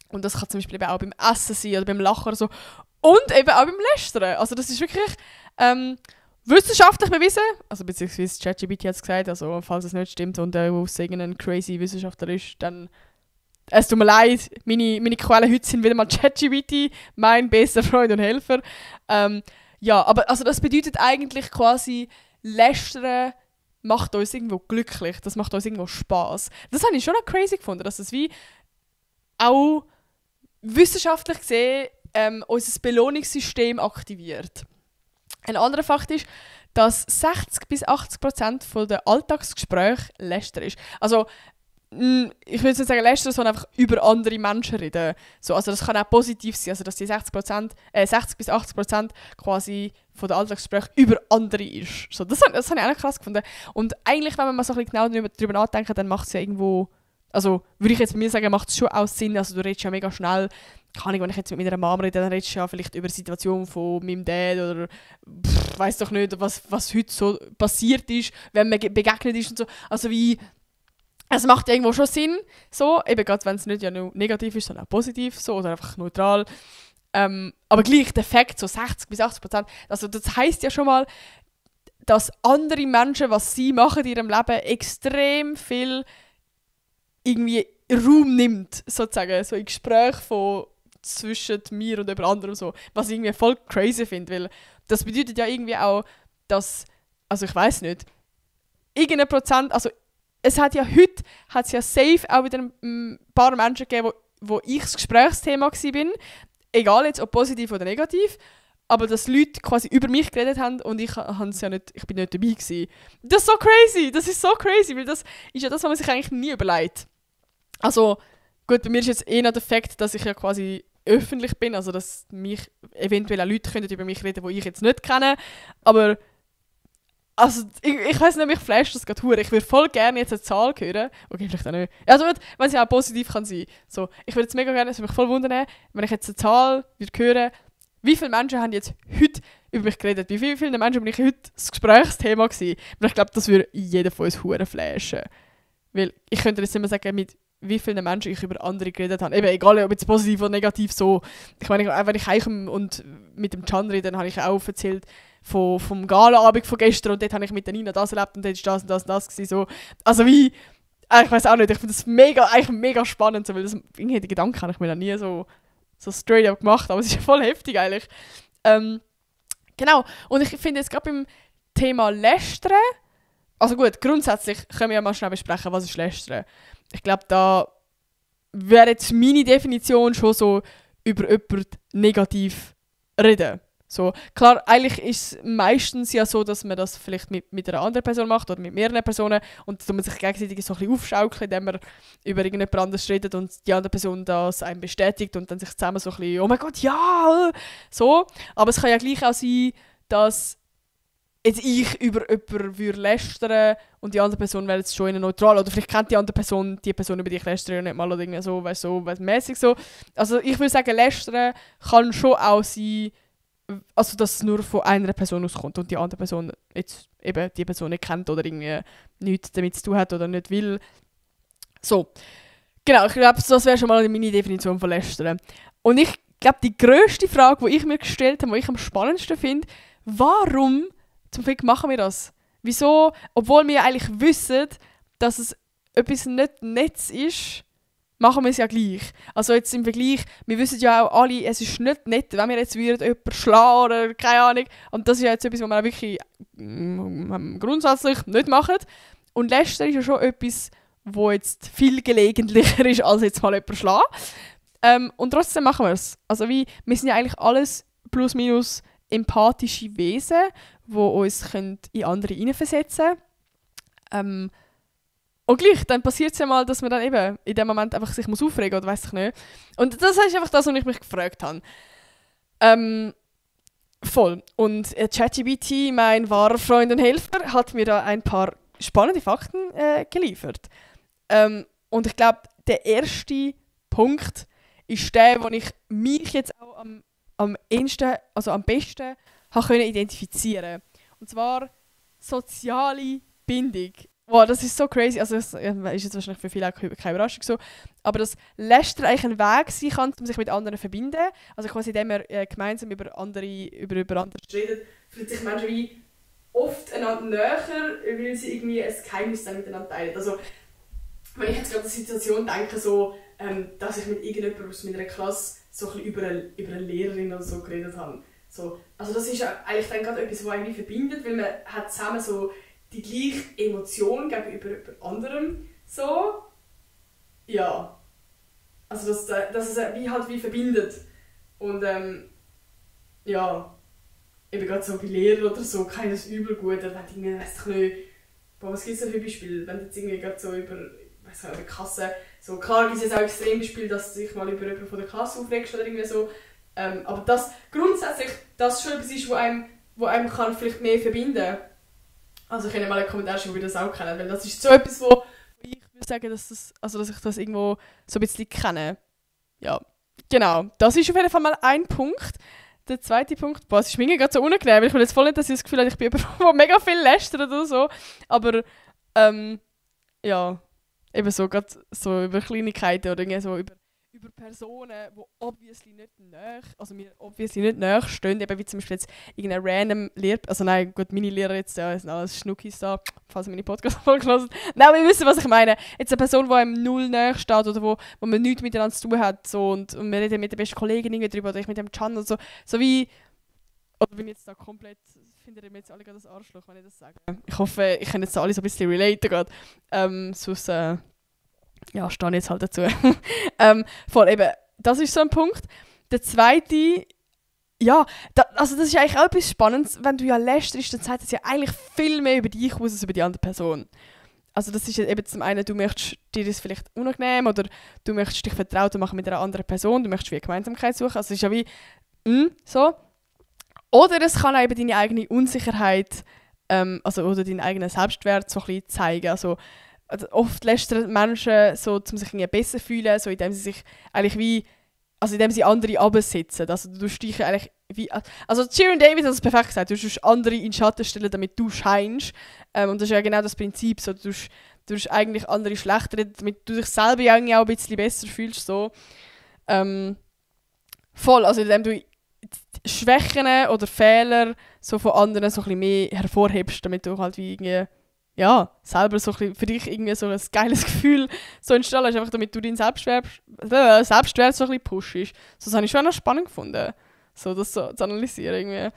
Und das kann zum Beispiel eben auch beim Essen sein oder beim Lachen oder so. Und eben auch beim Lästern. Also das ist wirklich wissenschaftlich bewiesen. Also beziehungsweise ChatGPT hat es gesagt. Also falls es nicht stimmt und aus irgendein crazy Wissenschaftler ist, dann... Es tut mir leid, meine Quellen heute sind wieder mal ChatGPT, mein bester Freund und Helfer. Ja, aber also das bedeutet eigentlich quasi, Lästern macht uns irgendwo glücklich, das macht uns irgendwo Spass. Das habe ich schon noch crazy gefunden, dass es wie auch wissenschaftlich gesehen unser Belohnungssystem aktiviert. Ein anderer Fakt ist, dass 60-80% der Alltagsgespräche Lästern ist. Also, ich will jetzt nicht sagen Lästern, sondern einfach über andere Menschen reden. So, also das kann auch positiv sein, also dass die 60-80% quasi von der Alltagsgespräche über andere ist. So, das habe ich auch noch krass gefunden. Und eigentlich, wenn man mal so ein bisschen genau darüber nachdenkt, dann macht es ja irgendwo, also würde ich jetzt bei mir sagen, macht es schon auch Sinn, also du redest ja mega schnell, kann ich, wenn ich jetzt mit meiner Mom rede, dann redest du ja vielleicht über die Situation von meinem Dad oder weiß doch nicht, was heute so passiert ist, wenn man begegnet ist und so. Also wie, es macht irgendwo schon Sinn, so, eben gerade wenn es nicht ja nur negativ ist, sondern auch positiv, so, oder einfach neutral. Aber gleich der Effekt, so 60-80%, also das heisst ja schon mal, dass andere Menschen, was sie machen in ihrem Leben, extrem viel irgendwie Raum nimmt, sozusagen, so in Gesprächen von zwischen mir und jemand anderem so, was ich irgendwie voll crazy finde, weil das bedeutet ja irgendwie auch, dass, also ich weiß nicht, irgendein Prozent, also es hat ja heute, hat es ja safe auch wieder ein paar Menschen gegeben, wo ich das Gesprächsthema war, egal jetzt ob positiv oder negativ, aber dass Leute quasi über mich geredet haben und ich bin nicht dabei gewesen. Das ist so crazy, weil das ist ja das, was man sich eigentlich nie überlegt. Also gut, bei mir ist jetzt noch der Fakt, dass ich ja quasi öffentlich bin, also dass mich eventuell auch Leute können über mich reden, die ich jetzt nicht kenne, aber also ich weiss nicht, mich flasht das gerade hure. Ich würde voll gerne jetzt eine Zahl hören. Okay, vielleicht auch nicht. Also wenn sie auch positiv kann sein. So, ich würde jetzt mega gerne, es würde mich voll wundern, wenn ich jetzt eine Zahl würde hören, wie viele Menschen haben jetzt heute über mich geredet? Wie viele Menschen bin ich heute das Gesprächsthema gewesen? Und ich glaube, das würde jeder von uns hure flashen. Weil ich könnte jetzt immer sagen, mit wie vielen Menschen ich über andere geredet habe. Eben, egal ob jetzt positiv oder negativ so. Ich meine, wenn ich heim und mit dem Can rede, dann habe ich auch erzählt vom Galaabend von gestern und dort habe ich mit der Nina das erlebt und dort ist das und das und das gewesen, so. Also wie, ich weiß auch nicht, ich finde das mega spannend, so, weil das, irgendwie die Gedanken habe ich mir noch nie so straight up gemacht, aber es ist ja voll heftig eigentlich. Genau, und ich finde jetzt gerade beim Thema Lästern, also gut, grundsätzlich können wir ja mal schnell besprechen, was ist Lästern. Ich glaube, da wäre jetzt meine Definition schon so über jemanden negativ reden. So, klar, eigentlich ist es meistens ja so, dass man das vielleicht mit einer anderen Person macht oder mit mehreren Personen und man sich gegenseitig so ein bisschen aufschaukelt, indem man über irgendjemand anderes redet und die andere Person das einem bestätigt und dann sich zusammen so ein bisschen «Oh mein Gott, ja!» so. Aber es kann ja gleich auch sein, dass jetzt ich über jemanden lästern und die andere Person wäre jetzt schon in neutral. Oder vielleicht kennt die andere Person die Person, über die ich lästere, nicht mal oder irgendwie so, weißt du, so mäßig so. Also ich würde sagen, lästern kann schon auch sein, also dass es nur von einer Person auskommt und die andere Person jetzt eben die Person nicht kennt oder irgendwie nichts damit zu tun hat oder nicht will. So. Genau, ich glaube, das wäre schon mal meine Definition von lästern. Und ich glaube, die grösste Frage, die ich mir gestellt habe, die ich am spannendsten finde, warum zum Fick machen wir das? Wieso, obwohl wir eigentlich wissen, dass es etwas nicht Netz ist, machen wir es ja gleich. Also jetzt im Vergleich, wir wissen ja auch alle, es ist nicht nett, wenn wir jetzt jemanden schlagen oder keine Ahnung. Und das ist ja jetzt etwas, was wir wirklich grundsätzlich nicht machen. Und Lästern ist ja schon etwas, wo jetzt viel gelegentlicher ist, als jetzt mal jemanden schlagen. Und trotzdem machen wir es. Also wir sind ja eigentlich alles plus minus empathische Wesen, die uns in andere hineinversetzen können. Und gleich, dann passiert es ja mal, dass man dann eben in dem Moment einfach sich aufregen muss oder weiss ich nicht. Und das ist einfach das, was ich mich gefragt habe. Voll. Und ChatGPT, mein wahrer Freund und Helfer, hat mir da ein paar spannende Fakten geliefert. Und ich glaube, der erste Punkt ist der, wo ich mich jetzt auch am besten habe identifizieren. Und zwar soziale Bindung. Wow, das ist so crazy. Also das ist jetzt wahrscheinlich für viele auch keine Überraschung so. Aber dass Lästern eigentlich ein Weg sein kann, um sich mit anderen zu verbinden. Also quasi indem man gemeinsam über andere redet, fühlt sich Menschen wie oft einander näher, weil sie irgendwie ein Geheimnis dann miteinander teilen. Also wenn ich jetzt gerade an die Situation denke, so, dass ich mit irgendjemandem aus meiner Klasse so ein bisschen über eine Lehrerin oder so geredet habe. So, also das ist eigentlich dann gerade etwas, was einen verbindet, weil man hat zusammen so die gleiche Emotion gegenüber jemand anderem. So, ja. Also dass es wie verbindet. Und ja, eben gerade so bei Lehrern oder so, kann ich das übel gut. Wenn du irgendwie, weiss ich nicht, boah, was gibt es da für Beispiele? Wenn du jetzt irgendwie gerade so über, weiss ich nicht, über Kasse, so klar gibt es jetzt auch extrem Beispiele, dass du dich mal über jemanden von der Klasse aufregst oder irgendwie so. Aber das grundsätzlich, das schon etwas ist, wo einem kann vielleicht mehr verbinden kann. Also ich kann mal einen Kommentar schreiben, wie das auch kennen, weil das ist so etwas, wo ich würde sagen, dass ich das irgendwo so ein bisschen kenne. Ja, genau. Das ist auf jeden Fall mal ein Punkt. Der zweite Punkt, boah, es ist mir gerade so unangenehm, weil ich will jetzt voll nicht, dass ich das Gefühl habe, ich bin jemand, der mega viel lästert oder so. Aber, ja, eben so, gerade so über Kleinigkeiten oder irgendwie so über Personen, die obviously nicht nahe, also mir obviously nicht nahe stehen, eben wie zum Beispiel jetzt irgendein random also nein, gut, meine Lehrer jetzt, ja, sind alles Schnuckis da, falls ihr meine Podcast-Folge hören. Nein, aber ihr wisst, was ich meine. Jetzt eine Person, die einem null nahe steht oder wo man nichts miteinander zu tun hat, so, und wir reden mit der besten Kollegin irgendwie drüber oder ich mit dem Can und so, so wie, oder bin ich jetzt da komplett, findet ihr mir jetzt alle gerade das Arschloch, wenn ich das sage? Ich hoffe, ich kann jetzt alle so ein bisschen relaten gerade, sonst, ja, stehe ich jetzt halt dazu. Voll eben, das ist so ein Punkt. Der zweite, ja, also das ist eigentlich auch etwas Spannendes, wenn du ja lästerst, dann sagt das ja eigentlich viel mehr über dich aus als über die andere Person. Also das ist eben zum einen, du möchtest dir das vielleicht unangenehm oder du möchtest dich vertrauter machen mit einer anderen Person, du möchtest wie eine Gemeinsamkeit suchen, also es ist ja wie, so. Oder es kann auch eben deine eigene Unsicherheit, oder deinen eigenen Selbstwert so ein bisschen zeigen, also oft lästern Menschen so, um sich irgendwie besser zu fühlen, so indem sie sich eigentlich wie, also indem sie andere absetzen. Also du dich eigentlich wie, also Shirin David hat es perfekt gesagt, du musst andere in den Schatten stellen, damit du scheinst. Und das ist ja genau das Prinzip, so, du musst eigentlich andere schlechter, damit du dich selber irgendwie auch ein bisschen besser fühlst. So. Voll, also indem du Schwächen oder Fehler so von anderen so ein bisschen mehr hervorhebst, damit du halt wie irgendwie selber so für dich irgendwie so ein geiles Gefühl so installierst, einfach damit du deinen Selbstwert so ein bisschen pushst. So, das habe ich schon noch spannend gefunden, so das so zu analysieren irgendwie.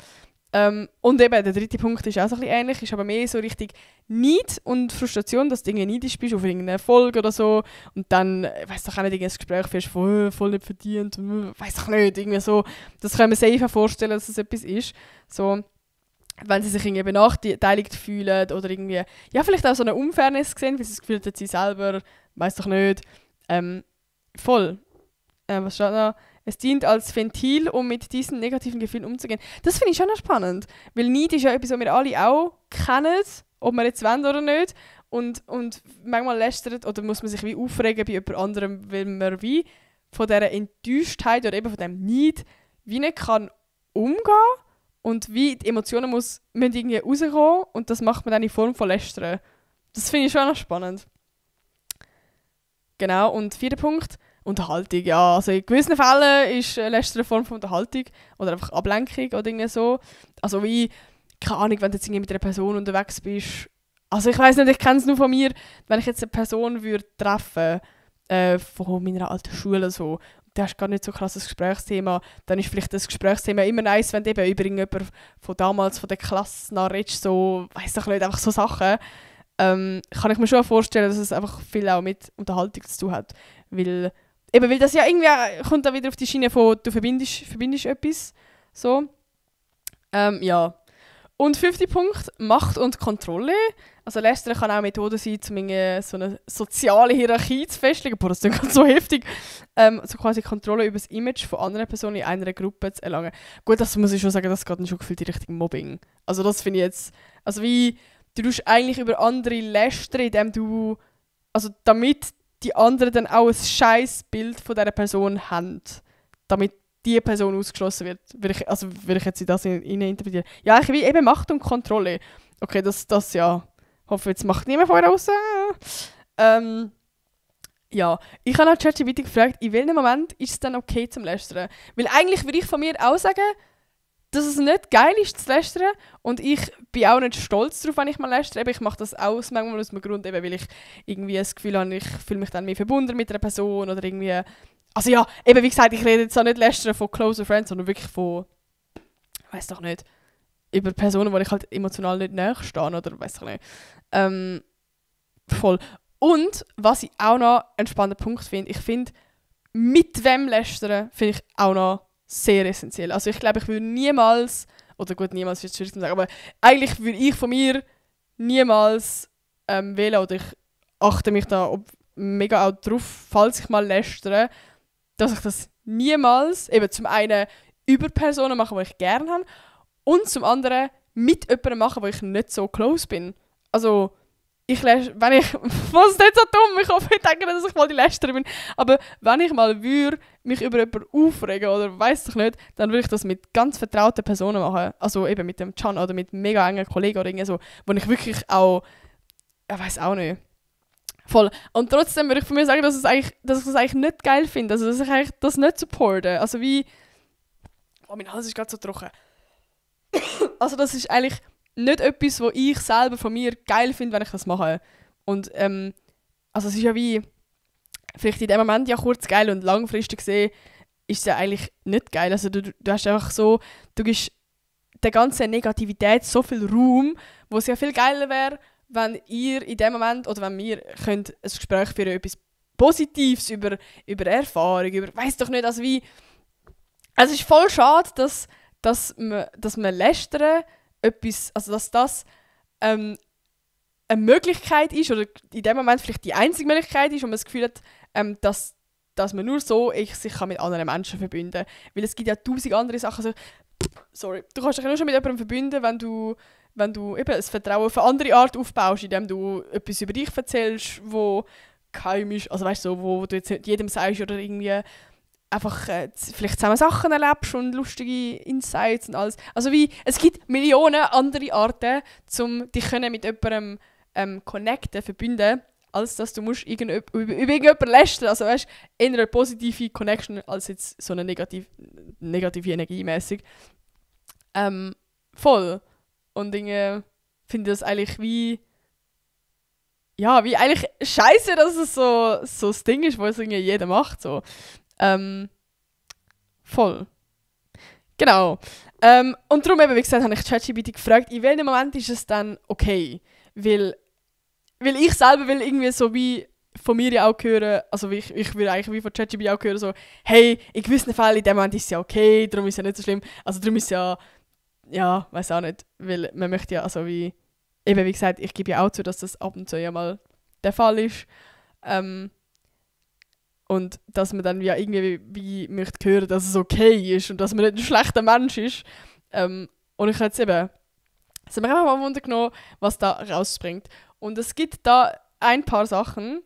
Und eben, der dritte Punkt ist auch so ein bisschen ähnlich, ist aber mehr so richtig Neid und Frustration, dass du irgendwie neidisch bist auf irgendeinen Erfolg oder so und dann, weiss doch auch nicht, ein Gespräch führst von voll nicht verdient und weiss doch nicht, irgendwie so. Das kann man sich einfach vorstellen, dass das etwas ist. So, wenn sie sich irgendwie benachteiligt fühlen oder irgendwie, ja, vielleicht auch so eine Unfairness sehen, weil sie das Gefühl haben, sie selber, weiss doch nicht. Voll. Was steht da? Es dient als Ventil, um mit diesen negativen Gefühlen umzugehen. Das finde ich schon noch spannend, weil Neid ist ja etwas, was wir alle auch kennen, ob wir jetzt wollen oder nicht. Und manchmal lästert oder muss man sich wie aufregen bei jemand anderem, weil man wie von dieser Enttäuschtheit oder eben von diesem Neid wie nicht kann umgehen. Und wie die Emotionen müssen irgendwie rauskommen und das macht man dann in Form von Lästern. Das finde ich schon noch spannend. Genau, und vierter Punkt, Unterhaltung. Ja, also in gewissen Fällen ist Lästern eine Form von Unterhaltung oder einfach Ablenkung oder irgendwie so. Also wie, keine Ahnung, wenn du jetzt irgendwie mit einer Person unterwegs bist. Also ich weiss nicht, ich kenne es nur von mir, wenn ich jetzt eine Person würde treffen von meiner alten Schule so, du hast gar nicht so ein krasses Gesprächsthema, dann ist vielleicht das Gesprächsthema immer nice, wenn du eben über irgendjemanden von damals, von der Klasse nachredest, so, weiss ich nicht, einfach so Sachen. Kann ich mir schon vorstellen, dass es einfach viel auch mit Unterhaltung zu tun hat. Weil das ja irgendwie kommt dann wieder auf die Schiene von, du verbindest etwas. So. Ja. Und 5. Punkt, Macht und Kontrolle. Also Lästern kann auch eine Methode sein, um so eine soziale Hierarchie zu festlegen. Boah, das klingt so heftig. So quasi Kontrolle über das Image von anderen Personen in einer Gruppe zu erlangen. Gut, das muss ich schon sagen, das geht dann schon gefühlt in Richtung Mobbing. Also das finde ich jetzt, also wie, du tust eigentlich über andere lästern, indem du, also damit die anderen dann auch ein scheiß Bild von dieser Person haben. Damit die Person ausgeschlossen wird, würde ich jetzt in das interpretieren. Ja, ich wie eben Macht und Kontrolle. Okay, das ja. Ich hoffe, jetzt macht niemand vorher raus. Ja, ich habe nach ChatGPT gefragt, in welchem Moment ist es dann okay zum Lästern? Weil eigentlich würde ich von mir auch sagen, dass es nicht geil ist zu lästern und ich bin auch nicht stolz darauf, wenn ich mal lästere. Ich mache das auch manchmal aus einem Grund, eben, weil ich irgendwie das Gefühl habe, ich fühle mich dann mehr verbunden mit einer Person oder irgendwie. Also ja, eben wie gesagt, ich rede jetzt auch nicht lästern von closer friends, sondern wirklich von, ich weiss doch nicht, über Personen, die ich halt emotional nicht näher stehe oder weiss ich nicht. Voll. Und was ich auch noch einen spannenden Punkt finde, ich finde, mit wem lästern, finde ich auch noch sehr essentiell. Also ich glaube, ich würde niemals, oder gut, niemals ist es schwierig zu sagen, aber eigentlich würde ich von mir niemals wählen, oder ich achte mich da mega auch drauf, falls ich mal lästere, dass ich das niemals, eben zum einen über Personen mache, die ich gerne habe, und zum anderen mit jemandem machen, wo ich nicht so close bin. Also, wenn ich, was ist nicht so dumm, ich hoffe, ich denke, dass ich mal die Lästerin bin, aber wenn ich mal mich über jemanden aufregen oder weiss ich nicht, dann würde ich das mit ganz vertrauten Personen machen. Also eben mit dem Can oder mit mega engen Kollegen oder irgendwie so, wo ich wirklich auch, ich weiss auch nicht. Voll. Und trotzdem würde ich von mir sagen, dass ich das eigentlich nicht geil finde. Also, dass ich eigentlich das nicht supporte. Also wie... Oh, mein Hals ist gerade so trocken. Also das ist eigentlich nicht etwas, was ich selber von mir geil finde, wenn ich das mache. Und also es ist ja wie... Vielleicht in dem Moment ja kurz geil und langfristig gesehen ist es ja eigentlich nicht geil. Also du hast einfach so... Du gibst der ganzen Negativität so viel Raum, wo es ja viel geiler wäre, wenn ihr in dem Moment, oder wenn wir könnt ein Gespräch führen, etwas Positives über Erfahrung, über, weiss doch nicht, also wie... Also es ist voll schade, dass man lästern etwas, also dass das eine Möglichkeit ist, oder in dem Moment vielleicht die einzige Möglichkeit ist, wo man das Gefühl hat, dass man nur so sich kann mit anderen Menschen verbinden kann. Weil es gibt ja 1000 andere Sachen, also, sorry, du kannst dich nur schon mit jemandem verbinden, wenn du eben ein Vertrauen auf eine andere Art aufbaust, indem du etwas über dich erzählst, wo geheim ist, also weißt du, so, wo du jetzt nicht jedem sagst oder irgendwie einfach vielleicht zusammen Sachen erlebst und lustige Insights und alles. Also wie, es gibt Millionen andere Arten, um dich mit jemandem connecten, verbinden, als dass du musst über irgendjemanden lästern. Also weißt, eher eine positive Connection als jetzt so eine negative Energie mäßig. Voll. Und ich finde das eigentlich wie eigentlich scheiße, dass es so das Ding ist, was irgendwie jeder macht. So. Voll. Genau. Und darum eben, wie gesagt, habe ich ChatGPT gefragt, in welchem Moment ist es dann okay? Weil ich selber will irgendwie so wie von mir ja auch hören, also ich würde eigentlich wie von ChatGPT auch hören, so, hey, in gewissen Fällen in dem Moment ist es ja okay, darum ist es ja nicht so schlimm. Also darum ist es ja, weiß auch nicht, weil man möchte ja, also wie gesagt, ich gebe ja auch zu, dass das ab und zu ja mal der Fall ist. Und dass man dann ja irgendwie wie möchte hören, dass es okay ist und dass man nicht ein schlechter Mensch ist. Und ich habe jetzt eben, es hat mich einfach mal Wunder genommen, was da rausspringt. Und es gibt da ein paar Sachen.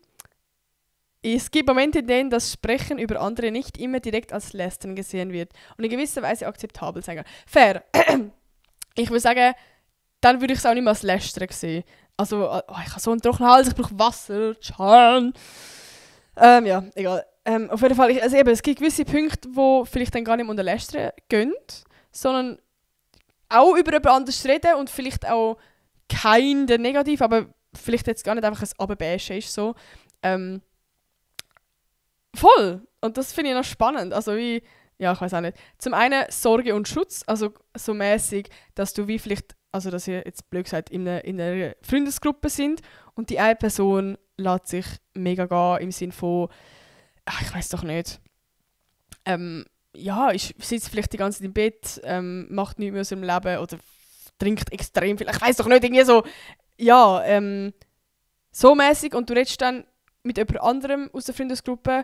Es gibt Momente, in denen das Sprechen über andere nicht immer direkt als Lästern gesehen wird und in gewisser Weise akzeptabel sein kann. Fair. Ich würde sagen, dann würde ich es auch nicht mehr als Lästern sehen. Also, ich habe so einen trockenen Hals, ich brauche Wasser, Charn. Ja, egal. Auf jeden Fall, es gibt gewisse Punkte, die vielleicht dann gar nicht unter Lästern gehen, sondern auch über jemand anderes reden und vielleicht auch kein der negativ, aber vielleicht jetzt gar nicht einfach ein Abbäschen ist so. Voll! Und das finde ich noch spannend. Also wie, ja, ich weiß auch nicht. Zum einen Sorge und Schutz, also so mäßig, dass du wie vielleicht, also dass ihr jetzt blöd gesagt in einer Freundesgruppe sind und die eine Person lässt sich mega gehen im Sinne von, ich weiß doch nicht, ich sitze vielleicht die ganze Zeit im Bett, macht nichts mehr aus dem Leben oder trinkt extrem viel, ich weiß doch nicht, irgendwie so, so mäßig und du redest dann mit jemand anderem aus der Freundesgruppe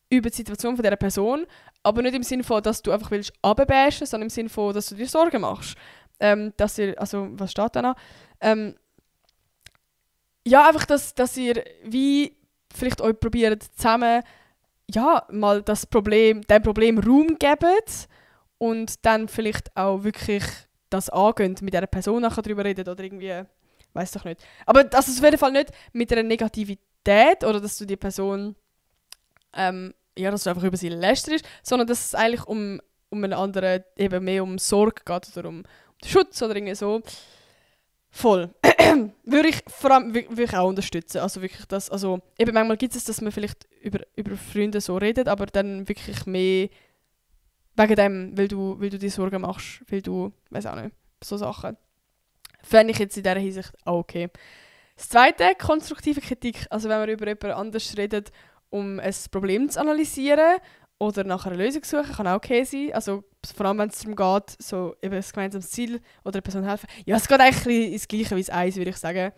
über die Situation von dieser Person, aber nicht im Sinne von, dass du einfach willst runterbashen, sondern im Sinne von, dass du dir Sorgen machst. Dass ihr, also was steht da noch? Einfach, dass ihr wie vielleicht euch probiert zusammen mal dem Problem Raum gebt und dann vielleicht auch wirklich das angehen, mit dieser Person nachher darüber reden oder irgendwie, weiß doch nicht. Aber das ist auf jeden Fall nicht mit einer Negativität oder dass du die Person dass du einfach über sie lästerst, sondern dass es eigentlich um einen anderen eben mehr um Sorge geht oder um Schutz oder irgendwie so. Voll. Würde ich vor allem wirklich auch unterstützen. Also wirklich das, also eben manchmal gibt es, dass man vielleicht über Freunde so redet, aber dann wirklich mehr wegen dem, weil du dir Sorgen machst, weil du, weiß auch nicht, so Sachen. Fände ich jetzt in dieser Hinsicht auch okay. Das zweite, konstruktive Kritik. Also wenn man über jemand anders redet, um ein Problem zu analysieren oder nach einer Lösung suchen, kann auch okay sein. Also vor allem, wenn es darum geht, so eben ein gemeinsames Ziel oder einer Person helfen. Ja, es geht eigentlich ins Gleiche wie das Eis, würde ich sagen.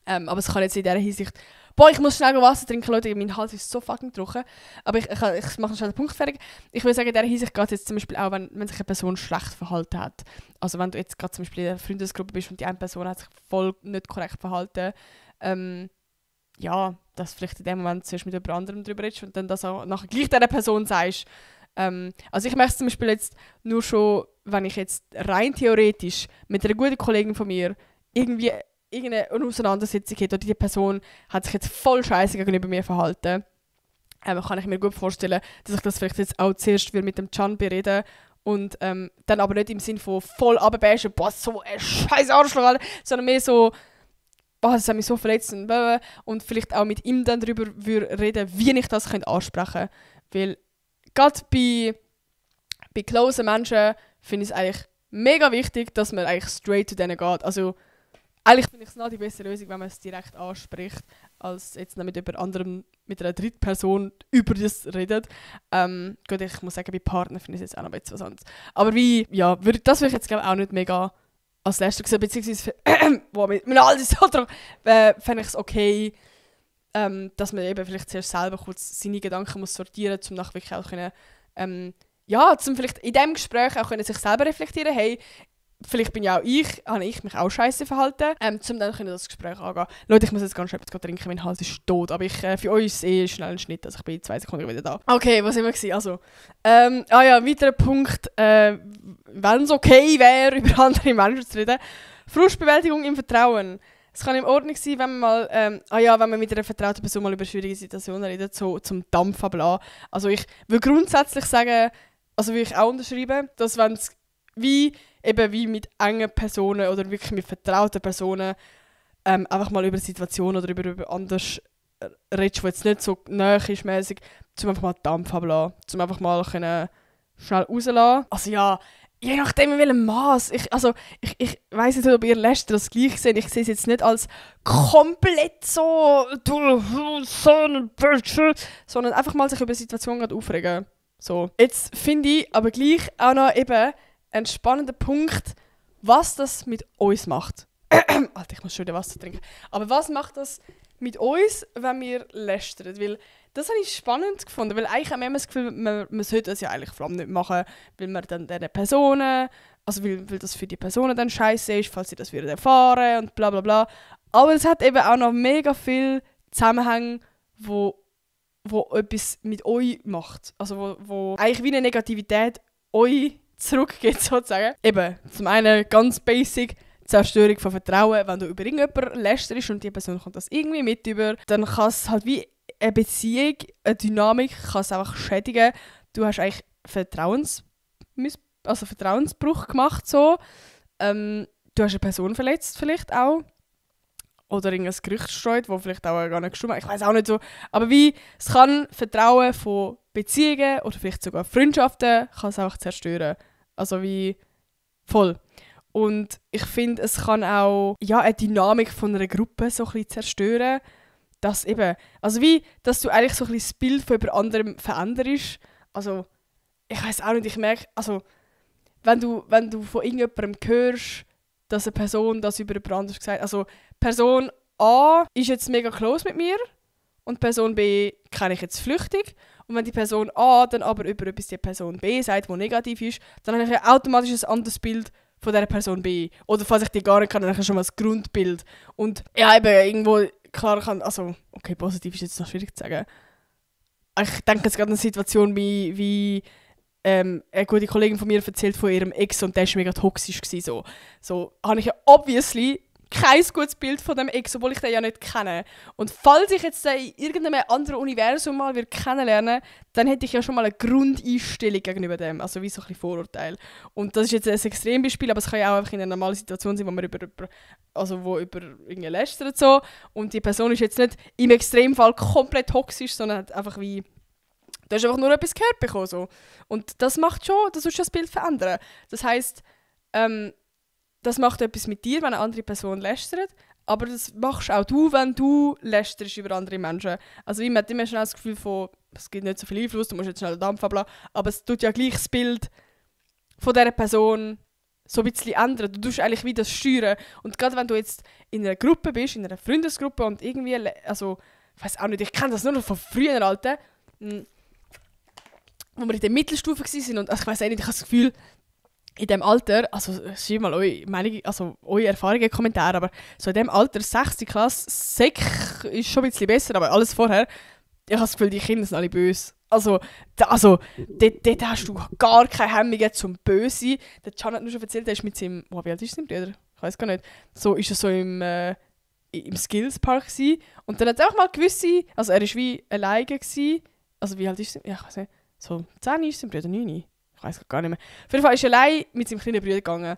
Aber es kann jetzt in dieser Hinsicht... Boah, ich muss schnell Wasser trinken, Leute, mein Hals ist so fucking trocken. Aber ich mache schnell den Punkt fertig. Ich würde sagen, in dieser Hinsicht geht es jetzt zum Beispiel auch, wenn sich eine Person schlecht verhalten hat. Also wenn du jetzt gerade zum Beispiel in einer Freundesgruppe bist und die eine Person hat sich voll nicht korrekt verhalten, ja, dass vielleicht in dem Moment zuerst mit jemand anderem darüber redest und dann das auch nachher gleich dieser Person sagst. Also ich merke es zum Beispiel jetzt nur schon, wenn ich jetzt rein theoretisch mit einer guten Kollegin von mir irgendwie irgendeine Auseinandersetzung hätte oder die Person hat sich jetzt voll scheiße gegenüber mir verhalten, kann ich mir gut vorstellen, dass ich das vielleicht jetzt auch zuerst mit dem Can bereden und dann aber nicht im Sinn von voll runterbashen, boah, so ein scheiß Arschloch, sondern mehr so, boah, das hat mich so verletzt und vielleicht auch mit ihm dann darüber reden, wie ich das ansprechen könnte. Weil gerade bei closen Menschen finde ich es eigentlich mega wichtig, dass man eigentlich straight zu denen geht. Also eigentlich finde ich es noch die bessere Lösung, wenn man es direkt anspricht, als jetzt noch mit jemand anderem, mit einer dritten Person über das redet. Gut, ich muss sagen, bei Partnern finde ich es jetzt auch noch ein bisschen was anderes. Aber das würde ich jetzt glaube auch nicht mega als letztes sehen, beziehungsweise mit all das so drauf, fände ich es okay, dass man eben vielleicht zuerst selber kurz seine Gedanken muss sortieren muss, um nachher wirklich auch können, zum vielleicht in diesem Gespräch auch können sich selber reflektieren, hey, vielleicht habe ich mich auch scheiße verhalten, um dann das Gespräch angehen. Leute, ich muss jetzt ganz schnell etwas trinken, mein Hals ist tot, aber für euch ist es schnell ein Schnitt, also ich bin in 2 Sekunden wieder da. Okay, was sind wir gewesen? Also, weiterer Punkt, wenn es okay wäre, über andere Menschen zu reden. Frustbewältigung im Vertrauen. Es kann in Ordnung sein, wenn man mal, wenn man mit einer vertrauten Person mal über schwierige Situationen redet, so zum Dampf ablassen. Also ich würde grundsätzlich sagen, also würde ich auch unterschreiben, dass wenn es wie mit engen Personen oder wirklich mit vertrauten Personen einfach mal über Situationen oder über anders redest, wo jetzt nicht so nahe ist mäßig, zum einfach mal Dampf ablassen, zum einfach mal können schnell rauslassen. Also ja, je nachdem in welchem Maß. Ich weiss nicht, ob ihr Läster das gleich seht. Ich sehe es jetzt nicht als komplett so sondern einfach mal sich über die Situation aufregen. So. Jetzt finde ich aber gleich auch noch eben ein spannender Punkt, was das mit uns macht. Alter, ich muss schon wieder Wasser trinken. Aber was macht das mit uns, wenn wir lästern? Weil das habe ich spannend gefunden, weil eigentlich haben wir immer das Gefühl, man sollte das ja eigentlich vor allem nicht machen, weil man dann diesen Personen, also weil das für die Personen dann scheiße ist, falls sie das wieder erfahren und bla bla bla. Aber es hat eben auch noch mega viel Zusammenhänge, wo etwas mit euch macht. Also wo eigentlich wie eine Negativität euch zurückgeht sozusagen. Eben, zum einen ganz basic, Zerstörung von Vertrauen. Wenn du über irgendjemanden lästerst und die Person kommt das irgendwie mit über, dann kann es halt wie eine Beziehung, eine Dynamik, kann es einfach schädigen. Du hast eigentlich Vertrauensbruch gemacht so. Du hast eine Person verletzt vielleicht auch. Oder irgendein Gerücht gestreut, das vielleicht auch gar nicht gestimmt hat. Ich weiß auch nicht so. Aber es kann Vertrauen von Beziehungen oder vielleicht sogar Freundschaften kann es auch zerstören. Also wie voll. Und ich finde, es kann auch eine Dynamik von einer Gruppe so ein bisschen zerstören. Dass eben, also wie, dass du eigentlich so ein bisschen das Bild von jemand anderem veränderst. Also, ich weiß auch nicht, ich merke, also, wenn du von irgendjemandem hörst, dass eine Person das über jemand anderes gesagt hat, also Person A ist jetzt mega close mit mir und Person B kenne ich jetzt flüchtig. Und wenn die Person A dann aber über etwas die Person B sagt, die negativ ist, dann habe ich ja automatisch ein anderes Bild von dieser Person B. Oder falls ich die gar nicht kann, dann habe ich schon mal das Grundbild. Und ja, eben irgendwo klar kann, also okay, positiv ist jetzt noch schwierig zu sagen. Ich denke jetzt gerade an eine Situation wie eine gute Kollegin von mir erzählt von ihrem Ex und der war mega toxisch. So habe ich ja obviously kein gutes Bild von dem Ex, obwohl ich den ja nicht kenne. Und falls ich jetzt den in irgendeinem anderen Universum mal kennenlernen, dann hätte ich ja schon mal eine Grundeinstellung gegenüber dem, also wie so ein bisschen Vorurteil. Und das ist jetzt ein Extrembeispiel, aber es kann ja auch einfach in einer normalen Situation sein, wo man über irgendwie lästert so. Und die Person ist jetzt nicht im Extremfall komplett toxisch, sondern hat einfach wie... Du hast einfach nur etwas gehört bekommen. So. Und das macht schon, das muss das Bild verändern. Das heisst, das macht etwas mit dir, wenn eine andere Person lästert. Aber das machst auch du, wenn du lästerst über andere Menschen. Also man hat immer schnell das Gefühl von, es gibt nicht so viel Einfluss, du musst jetzt schnell den Dampf ablassen. Aber es tut ja gleich das Bild von dieser Person so ein bisschen ändern. Du tust eigentlich wie das steuern. Und gerade wenn du jetzt in einer Gruppe bist, in einer Freundesgruppe und irgendwie, also, ich weiß auch nicht, ich kenne das nur noch von früher, Alter, wo wir in der Mittelstufe waren und also ich weiß nicht, ich habe das Gefühl, in diesem Alter, also schreibt mal eure Meinung, also eure Erfahrungen, Kommentare, aber so in diesem Alter, 6. Klasse, Sek ist schon ein bisschen besser, aber alles vorher, ich habe das Gefühl, die Kinder sind alle böse. Also dort hast du gar keine Hemmungen zum Böse. Der Can hat nur schon erzählt, er ist mit seinem, wie alt ist sein Bruder? Ich weiß gar nicht. So ist er so im Skillspark gewesen. Und dann hat er auch mal gewisse, also er war wie alleine gewesen. Also wie alt ist er? Ja, ich weiß nicht. So 10 ist sein Bruder, 9. Ich weiß gar nicht mehr. Auf jeden Fall ist er allein mit seinem kleinen Bruder gegangen.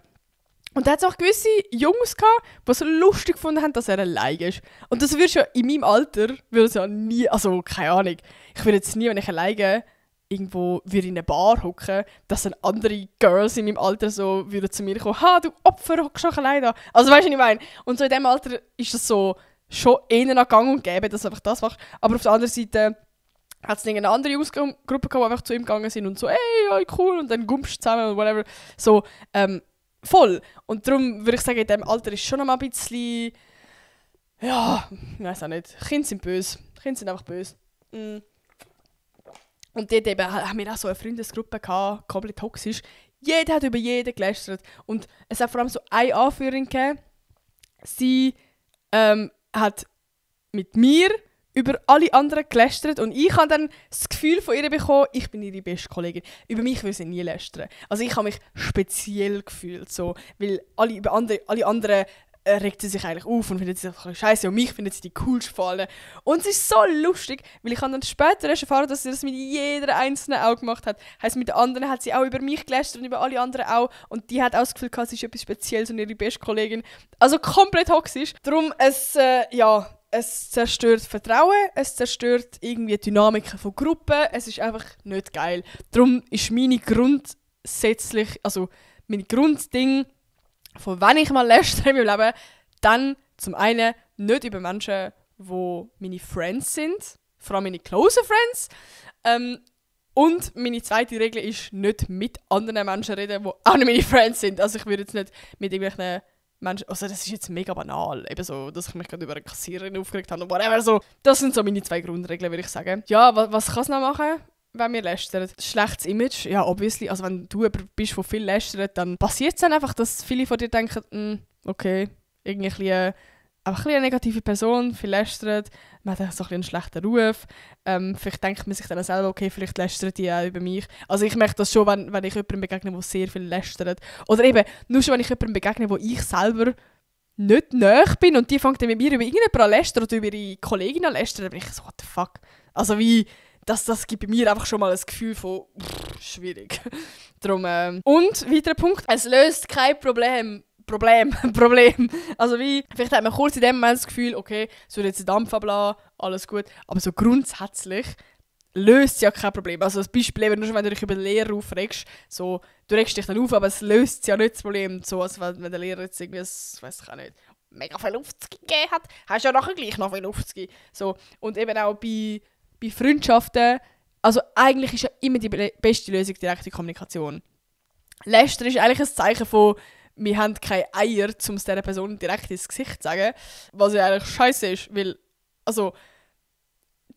Und da hat es auch gewisse Jungs gehabt, die so lustig gefunden haben, dass er allein ist. Und das würde ja in meinem Alter, würde es ja nie, also keine Ahnung, ich würde jetzt nie, wenn ich alleine irgendwo in einer Bar hocken, dass dann andere Girls in meinem Alter so würden zu mir kommen, «Ha, du Opfer, hockst doch allein da.» Also weißt du, was ich meine? Und so in diesem Alter ist das so schon eher nach Gang und Gäbe, dass du einfach das machst. Aber auf der anderen Seite hat es eine andere Jungsgruppe gehabt, die einfach zu ihm gegangen sind und so, «Ey, ja, cool», und dann gumpst du zusammen und whatever. So, voll. Und darum würde ich sagen, in diesem Alter ist schon noch mal ein bisschen, ja, ich weiß auch nicht, Kinder sind böse. Kinder sind einfach böse. Und dort eben haben wir auch so eine Freundesgruppe gehabt, komplett toxisch. Jeder hat über jeden gelästert. Und es hat vor allem so eine Anführerin gegeben. Sie hat mit mir über alle anderen gelästert und ich habe dann das Gefühl von ihr bekommen, ich bin ihre beste Kollegin. Über mich würde sie nie lästern. Also ich habe mich speziell gefühlt, so, weil alle anderen regt sie sich eigentlich auf und findet sie einfach scheiße und mich findet sie die coolste von allen. Und es ist so lustig, weil ich habe dann später erst erfahren, dass sie das mit jeder Einzelnen auch gemacht hat. Heisst, mit den anderen hat sie auch über mich gelästert und über alle anderen auch. Und die hat auch das Gefühl gehabt, sie ist etwas Spezielles und ihre beste Kollegin. Also komplett toxisch. Darum, es zerstört Vertrauen, es zerstört irgendwie die Dynamiken von Gruppen. Es ist einfach nicht geil. Darum ist meine Grundding, von wenn ich mal lästere in meinem Leben, dann zum einen nicht über Menschen, die meine Friends sind, vor allem meine closen Friends. Und meine zweite Regel ist, nicht mit anderen Menschen reden, die auch nicht meine Friends sind. Also ich würde jetzt nicht mit irgendwelchen Menschen, also das ist jetzt mega banal, eben so, dass ich mich gerade über eine Kassiererin aufgeregt habe und whatever, so. Das sind so meine 2 Grundregeln, würde ich sagen. Ja, was kann es noch machen, wenn wir lästern? Schlechtes Image, ja, obviously. Also wenn du jemand bist, der viel lästert, dann passiert es dann einfach, dass viele von dir denken, okay, irgendwie einfach eine negative Person, viel lästert, man hat so einen schlechten Ruf. Vielleicht denkt man sich dann selber, okay, vielleicht lästert die auch über mich. Also ich merke das schon, wenn ich jemandem begegne, der sehr viel lästert. Oder eben, nur schon, wenn ich jemandem begegne, wo ich selber nicht nahe bin und die fängt dann mit mir über irgendjemanden an lästern oder über ihre Kollegin an lästern, dann bin ich so, what the fuck? Also wie, das gibt bei mir einfach schon mal ein Gefühl von, schwierig. Darum, und, weiterer Punkt, es löst kein Problem. Also wie, vielleicht hat man kurz in dem Moment das Gefühl, okay, es wird jetzt den Dampf ablassen, alles gut. Aber so grundsätzlich löst es ja kein Problem. Also das Beispiel eben, nur schon wenn du dich über den Lehrer aufregst, so, du regst dich dann auf, aber es löst ja nicht das Problem. So, also wenn der Lehrer jetzt irgendwie, weiß ich auch nicht, mega viel Luft gegeben hat, hast du ja nachher gleich noch viel Luft gegeben. So, und eben auch bei Freundschaften, also eigentlich ist ja immer die beste Lösung direkte Kommunikation. Lästern ist eigentlich ein Zeichen von, wir haben keine Eier, um es dieser Person direkt ins Gesicht zu sagen, was ja eigentlich scheiße ist, weil, also,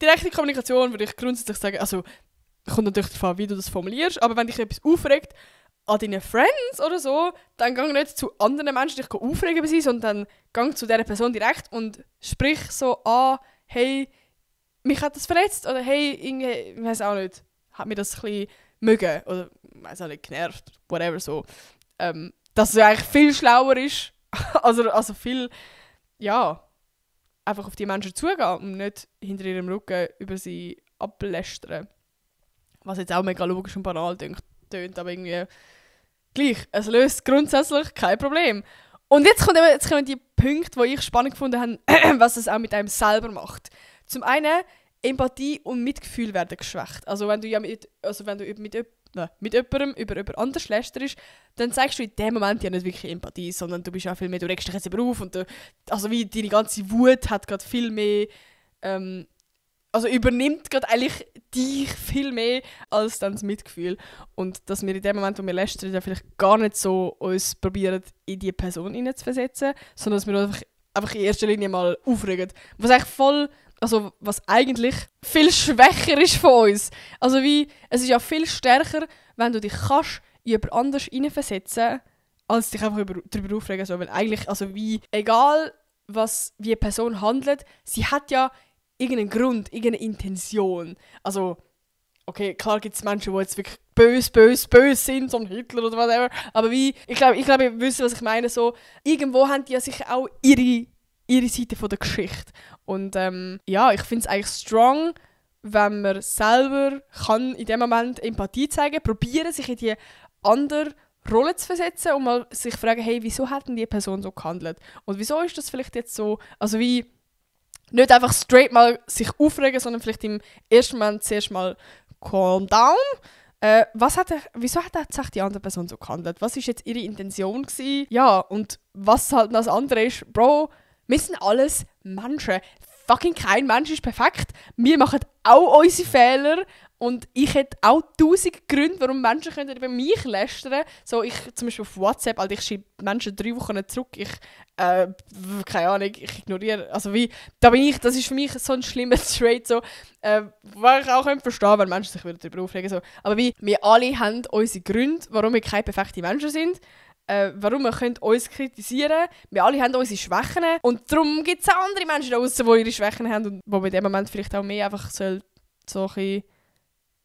direkte Kommunikation würde ich grundsätzlich sagen, also, kommt natürlich darauf an, wie du das formulierst, aber wenn dich etwas aufregt an deinen Friends oder so, dann geh nicht zu anderen Menschen dich aufregen über sie, sondern geh zu dieser Person direkt und sprich so an, hey, mich hat das verletzt, oder hey, irgendwie, ich weiß auch nicht, hat mir das ein bisschen mögen, oder, ich weiß auch nicht, genervt, whatever, so, dass es eigentlich viel schlauer ist, also viel, ja, einfach auf die Menschen zugehen und nicht hinter ihrem Rücken über sie ablästern. Was jetzt auch mega logisch und banal tönt, aber irgendwie gleich. Es löst grundsätzlich kein Problem. Und jetzt kommen die Punkte, die ich spannend gefunden habe, was es auch mit einem selber macht. Zum einen, Empathie und Mitgefühl werden geschwächt. Also wenn du mit jemandem über jemand anderes lästerst, dann zeigst du in dem Moment ja nicht wirklich Empathie, sondern du bist ja viel mehr, du regst dich jetzt über auf und also wie deine ganze Wut hat gerade viel mehr, also übernimmt gerade eigentlich dich viel mehr als dann das Mitgefühl. Und dass wir in dem Moment, wo wir lästern, ja vielleicht gar nicht so uns probieren, in die Person hineinzuversetzen, sondern dass wir uns einfach in erster Linie mal aufregen. Was eigentlich viel schwächer ist von uns. Also wie, es ist ja viel stärker, wenn du dich kannst in jemand anderes hineinversetzen, als dich einfach darüber aufregen. So. Weil eigentlich, also wie, egal wie eine Person handelt, sie hat ja irgendeinen Grund, irgendeine Intention. Also, okay, klar gibt es Menschen, die jetzt wirklich böse sind, so ein Hitler oder whatever, aber wie, ich glaube, ihr wisst, was ich meine, so, irgendwo haben die ja sicher auch ihre Seite von der Geschichte. Und ich finde es eigentlich strong, wenn man selber kann in dem Moment Empathie zeigen kann, probieren, sich in die andere Rolle zu versetzen und mal sich fragen, hey, wieso hat denn die Person so gehandelt? Und wieso ist das vielleicht jetzt so, also wie, nicht einfach straight mal sich aufregen, sondern vielleicht im ersten Moment zuerst mal calm down. Wieso hat jetzt die andere Person so gehandelt? Was war jetzt ihre Intention gewesen? Ja, und was halt das andere ist, Bro, wir sind alles Menschen. Fucking kein Mensch ist perfekt. Wir machen auch unsere Fehler. Und ich hätte auch 1000 Gründe, warum Menschen über mich lästern. So, ich zum Beispiel auf WhatsApp, also ich schreibe Menschen 3 Wochen nicht zurück. Keine Ahnung, ich ignoriere. Also wie, das ist für mich so ein schlimmer Trait, so, was ich auch verstehen, wenn Menschen sich darüber aufregen. So. Aber wie, wir alle haben unsere Gründe, warum wir keine perfekten Menschen sind. Warum wir uns kritisieren können. Wir alle haben unsere Schwächen. Und darum gibt es auch andere Menschen da draussen, die ihre Schwächen haben und wo wir in dem Moment vielleicht auch mehr einfach so ein bisschen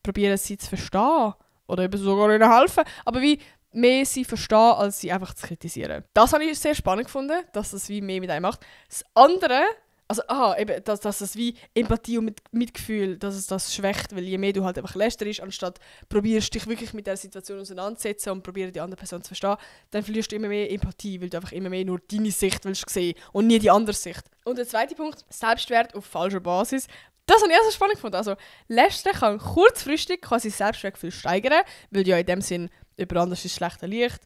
probieren, sie zu verstehen. Oder eben sogar ihnen helfen. Aber wie mehr sie verstehen, als sie einfach zu kritisieren. Das habe ich sehr spannend gefunden, dass das wie mehr mit einem macht. Das andere, also eben, dass es wie Empathie und Mitgefühl, dass es das schwächt, weil je mehr du halt einfach lästerst, anstatt probierst dich wirklich mit der Situation auseinanderzusetzen und probierst die andere Person zu verstehen, dann verlierst du immer mehr Empathie, weil du einfach immer mehr nur deine Sicht willst sehen und nie die andere Sicht. Und der zweite Punkt, Selbstwert auf falscher Basis. Das habe ich auch so spannend gefunden. Also, Lästern kann kurzfristig quasi Selbstwertgefühl steigern, weil du ja in dem Sinn jemand anderes ins schlechte Licht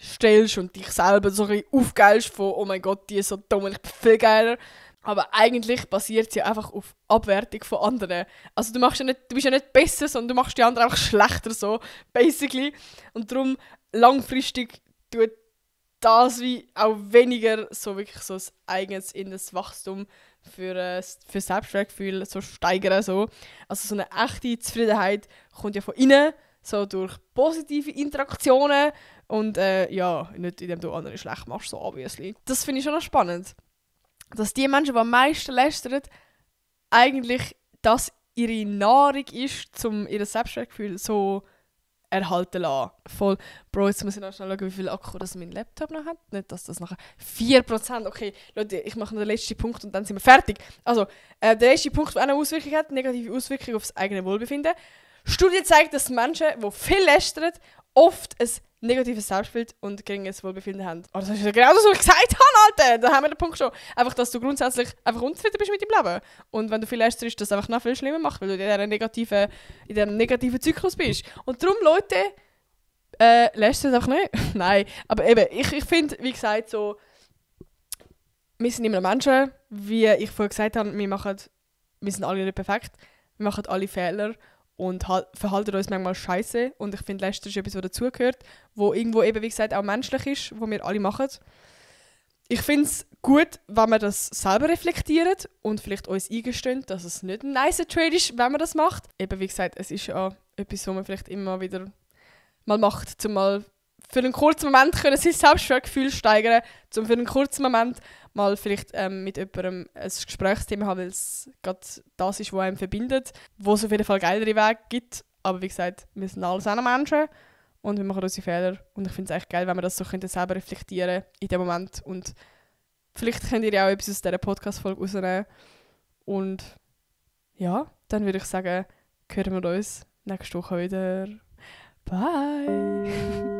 stellst und dich selber so ein bisschen aufgeilst von «Oh mein Gott, die ist so dumm und ich bin viel geiler». Aber eigentlich basiert sie einfach auf Abwertung von anderen. Also du bist ja nicht besser, sondern du machst die anderen einfach schlechter, so, basically. Und darum langfristig tut das wie auch weniger so wirklich so ein eigenes inneres Wachstum für Selbstwertgefühl so steigern. So. Also so eine echte Zufriedenheit kommt ja von innen, so durch positive Interaktionen und nicht indem du andere schlecht machst, so obviously. Das finde ich schon noch spannend. Dass die Menschen, die am meisten lästern, eigentlich das ihre Nahrung ist, um ihr Selbstwertgefühl so erhalten lassen. Voll. Bro, jetzt muss ich noch schnell schauen, wie viel Akku das mein Laptop noch hat. Nicht, dass das nachher 4%. Okay, Leute, ich mache noch den letzten Punkt und dann sind wir fertig. Also, der letzte Punkt, der auch eine Auswirkung hat, negative Auswirkungen auf das eigene Wohlbefinden. Studie zeigt, dass Menschen, die viel lästern, oft ein negatives Selbstbild und geringes Wohlbefinden haben. Oh, das ist ja genau das, was ich gesagt habe, Alter! Da haben wir den Punkt schon. Einfach, dass du grundsätzlich einfach unzufrieden bist mit deinem Leben. Und wenn du viel lästerst, das einfach noch viel schlimmer macht, weil du in diesem negativen Zyklus bist. Und darum, Leute, lästert einfach nicht. Nein, aber eben, ich finde, wie gesagt, so, wir sind immer Menschen, wie ich vorher gesagt habe, wir sind alle nicht perfekt, wir machen alle Fehler und verhalten uns manchmal scheiße. Und ich finde, Lästern ist etwas, was dazugehört, wo irgendwo eben, wie gesagt, auch menschlich ist, wo wir alle machen. Ich finde es gut, wenn wir das selber reflektieren und vielleicht uns eingestehen, dass es nicht ein nicer Trade ist, wenn man das macht. Eben, wie gesagt, es ist ja etwas, was man vielleicht immer wieder mal macht, um mal für einen kurzen Moment können sein Selbstwertgefühl steigern, um für einen kurzen Moment mal vielleicht mit jemandem ein Gesprächsthema haben, weil es gerade das ist, was einem verbindet, wo es auf jeden Fall geilere Wege gibt. Aber wie gesagt, wir sind alles auch Menschen und wir machen unsere Fehler. Und ich finde es echt geil, wenn wir das so selber reflektieren in dem Moment. Und vielleicht könnt ihr ja auch etwas aus dieser Podcast-Folge rausnehmen. Und ja, dann würde ich sagen, hören wir uns nächste Woche wieder. Bye!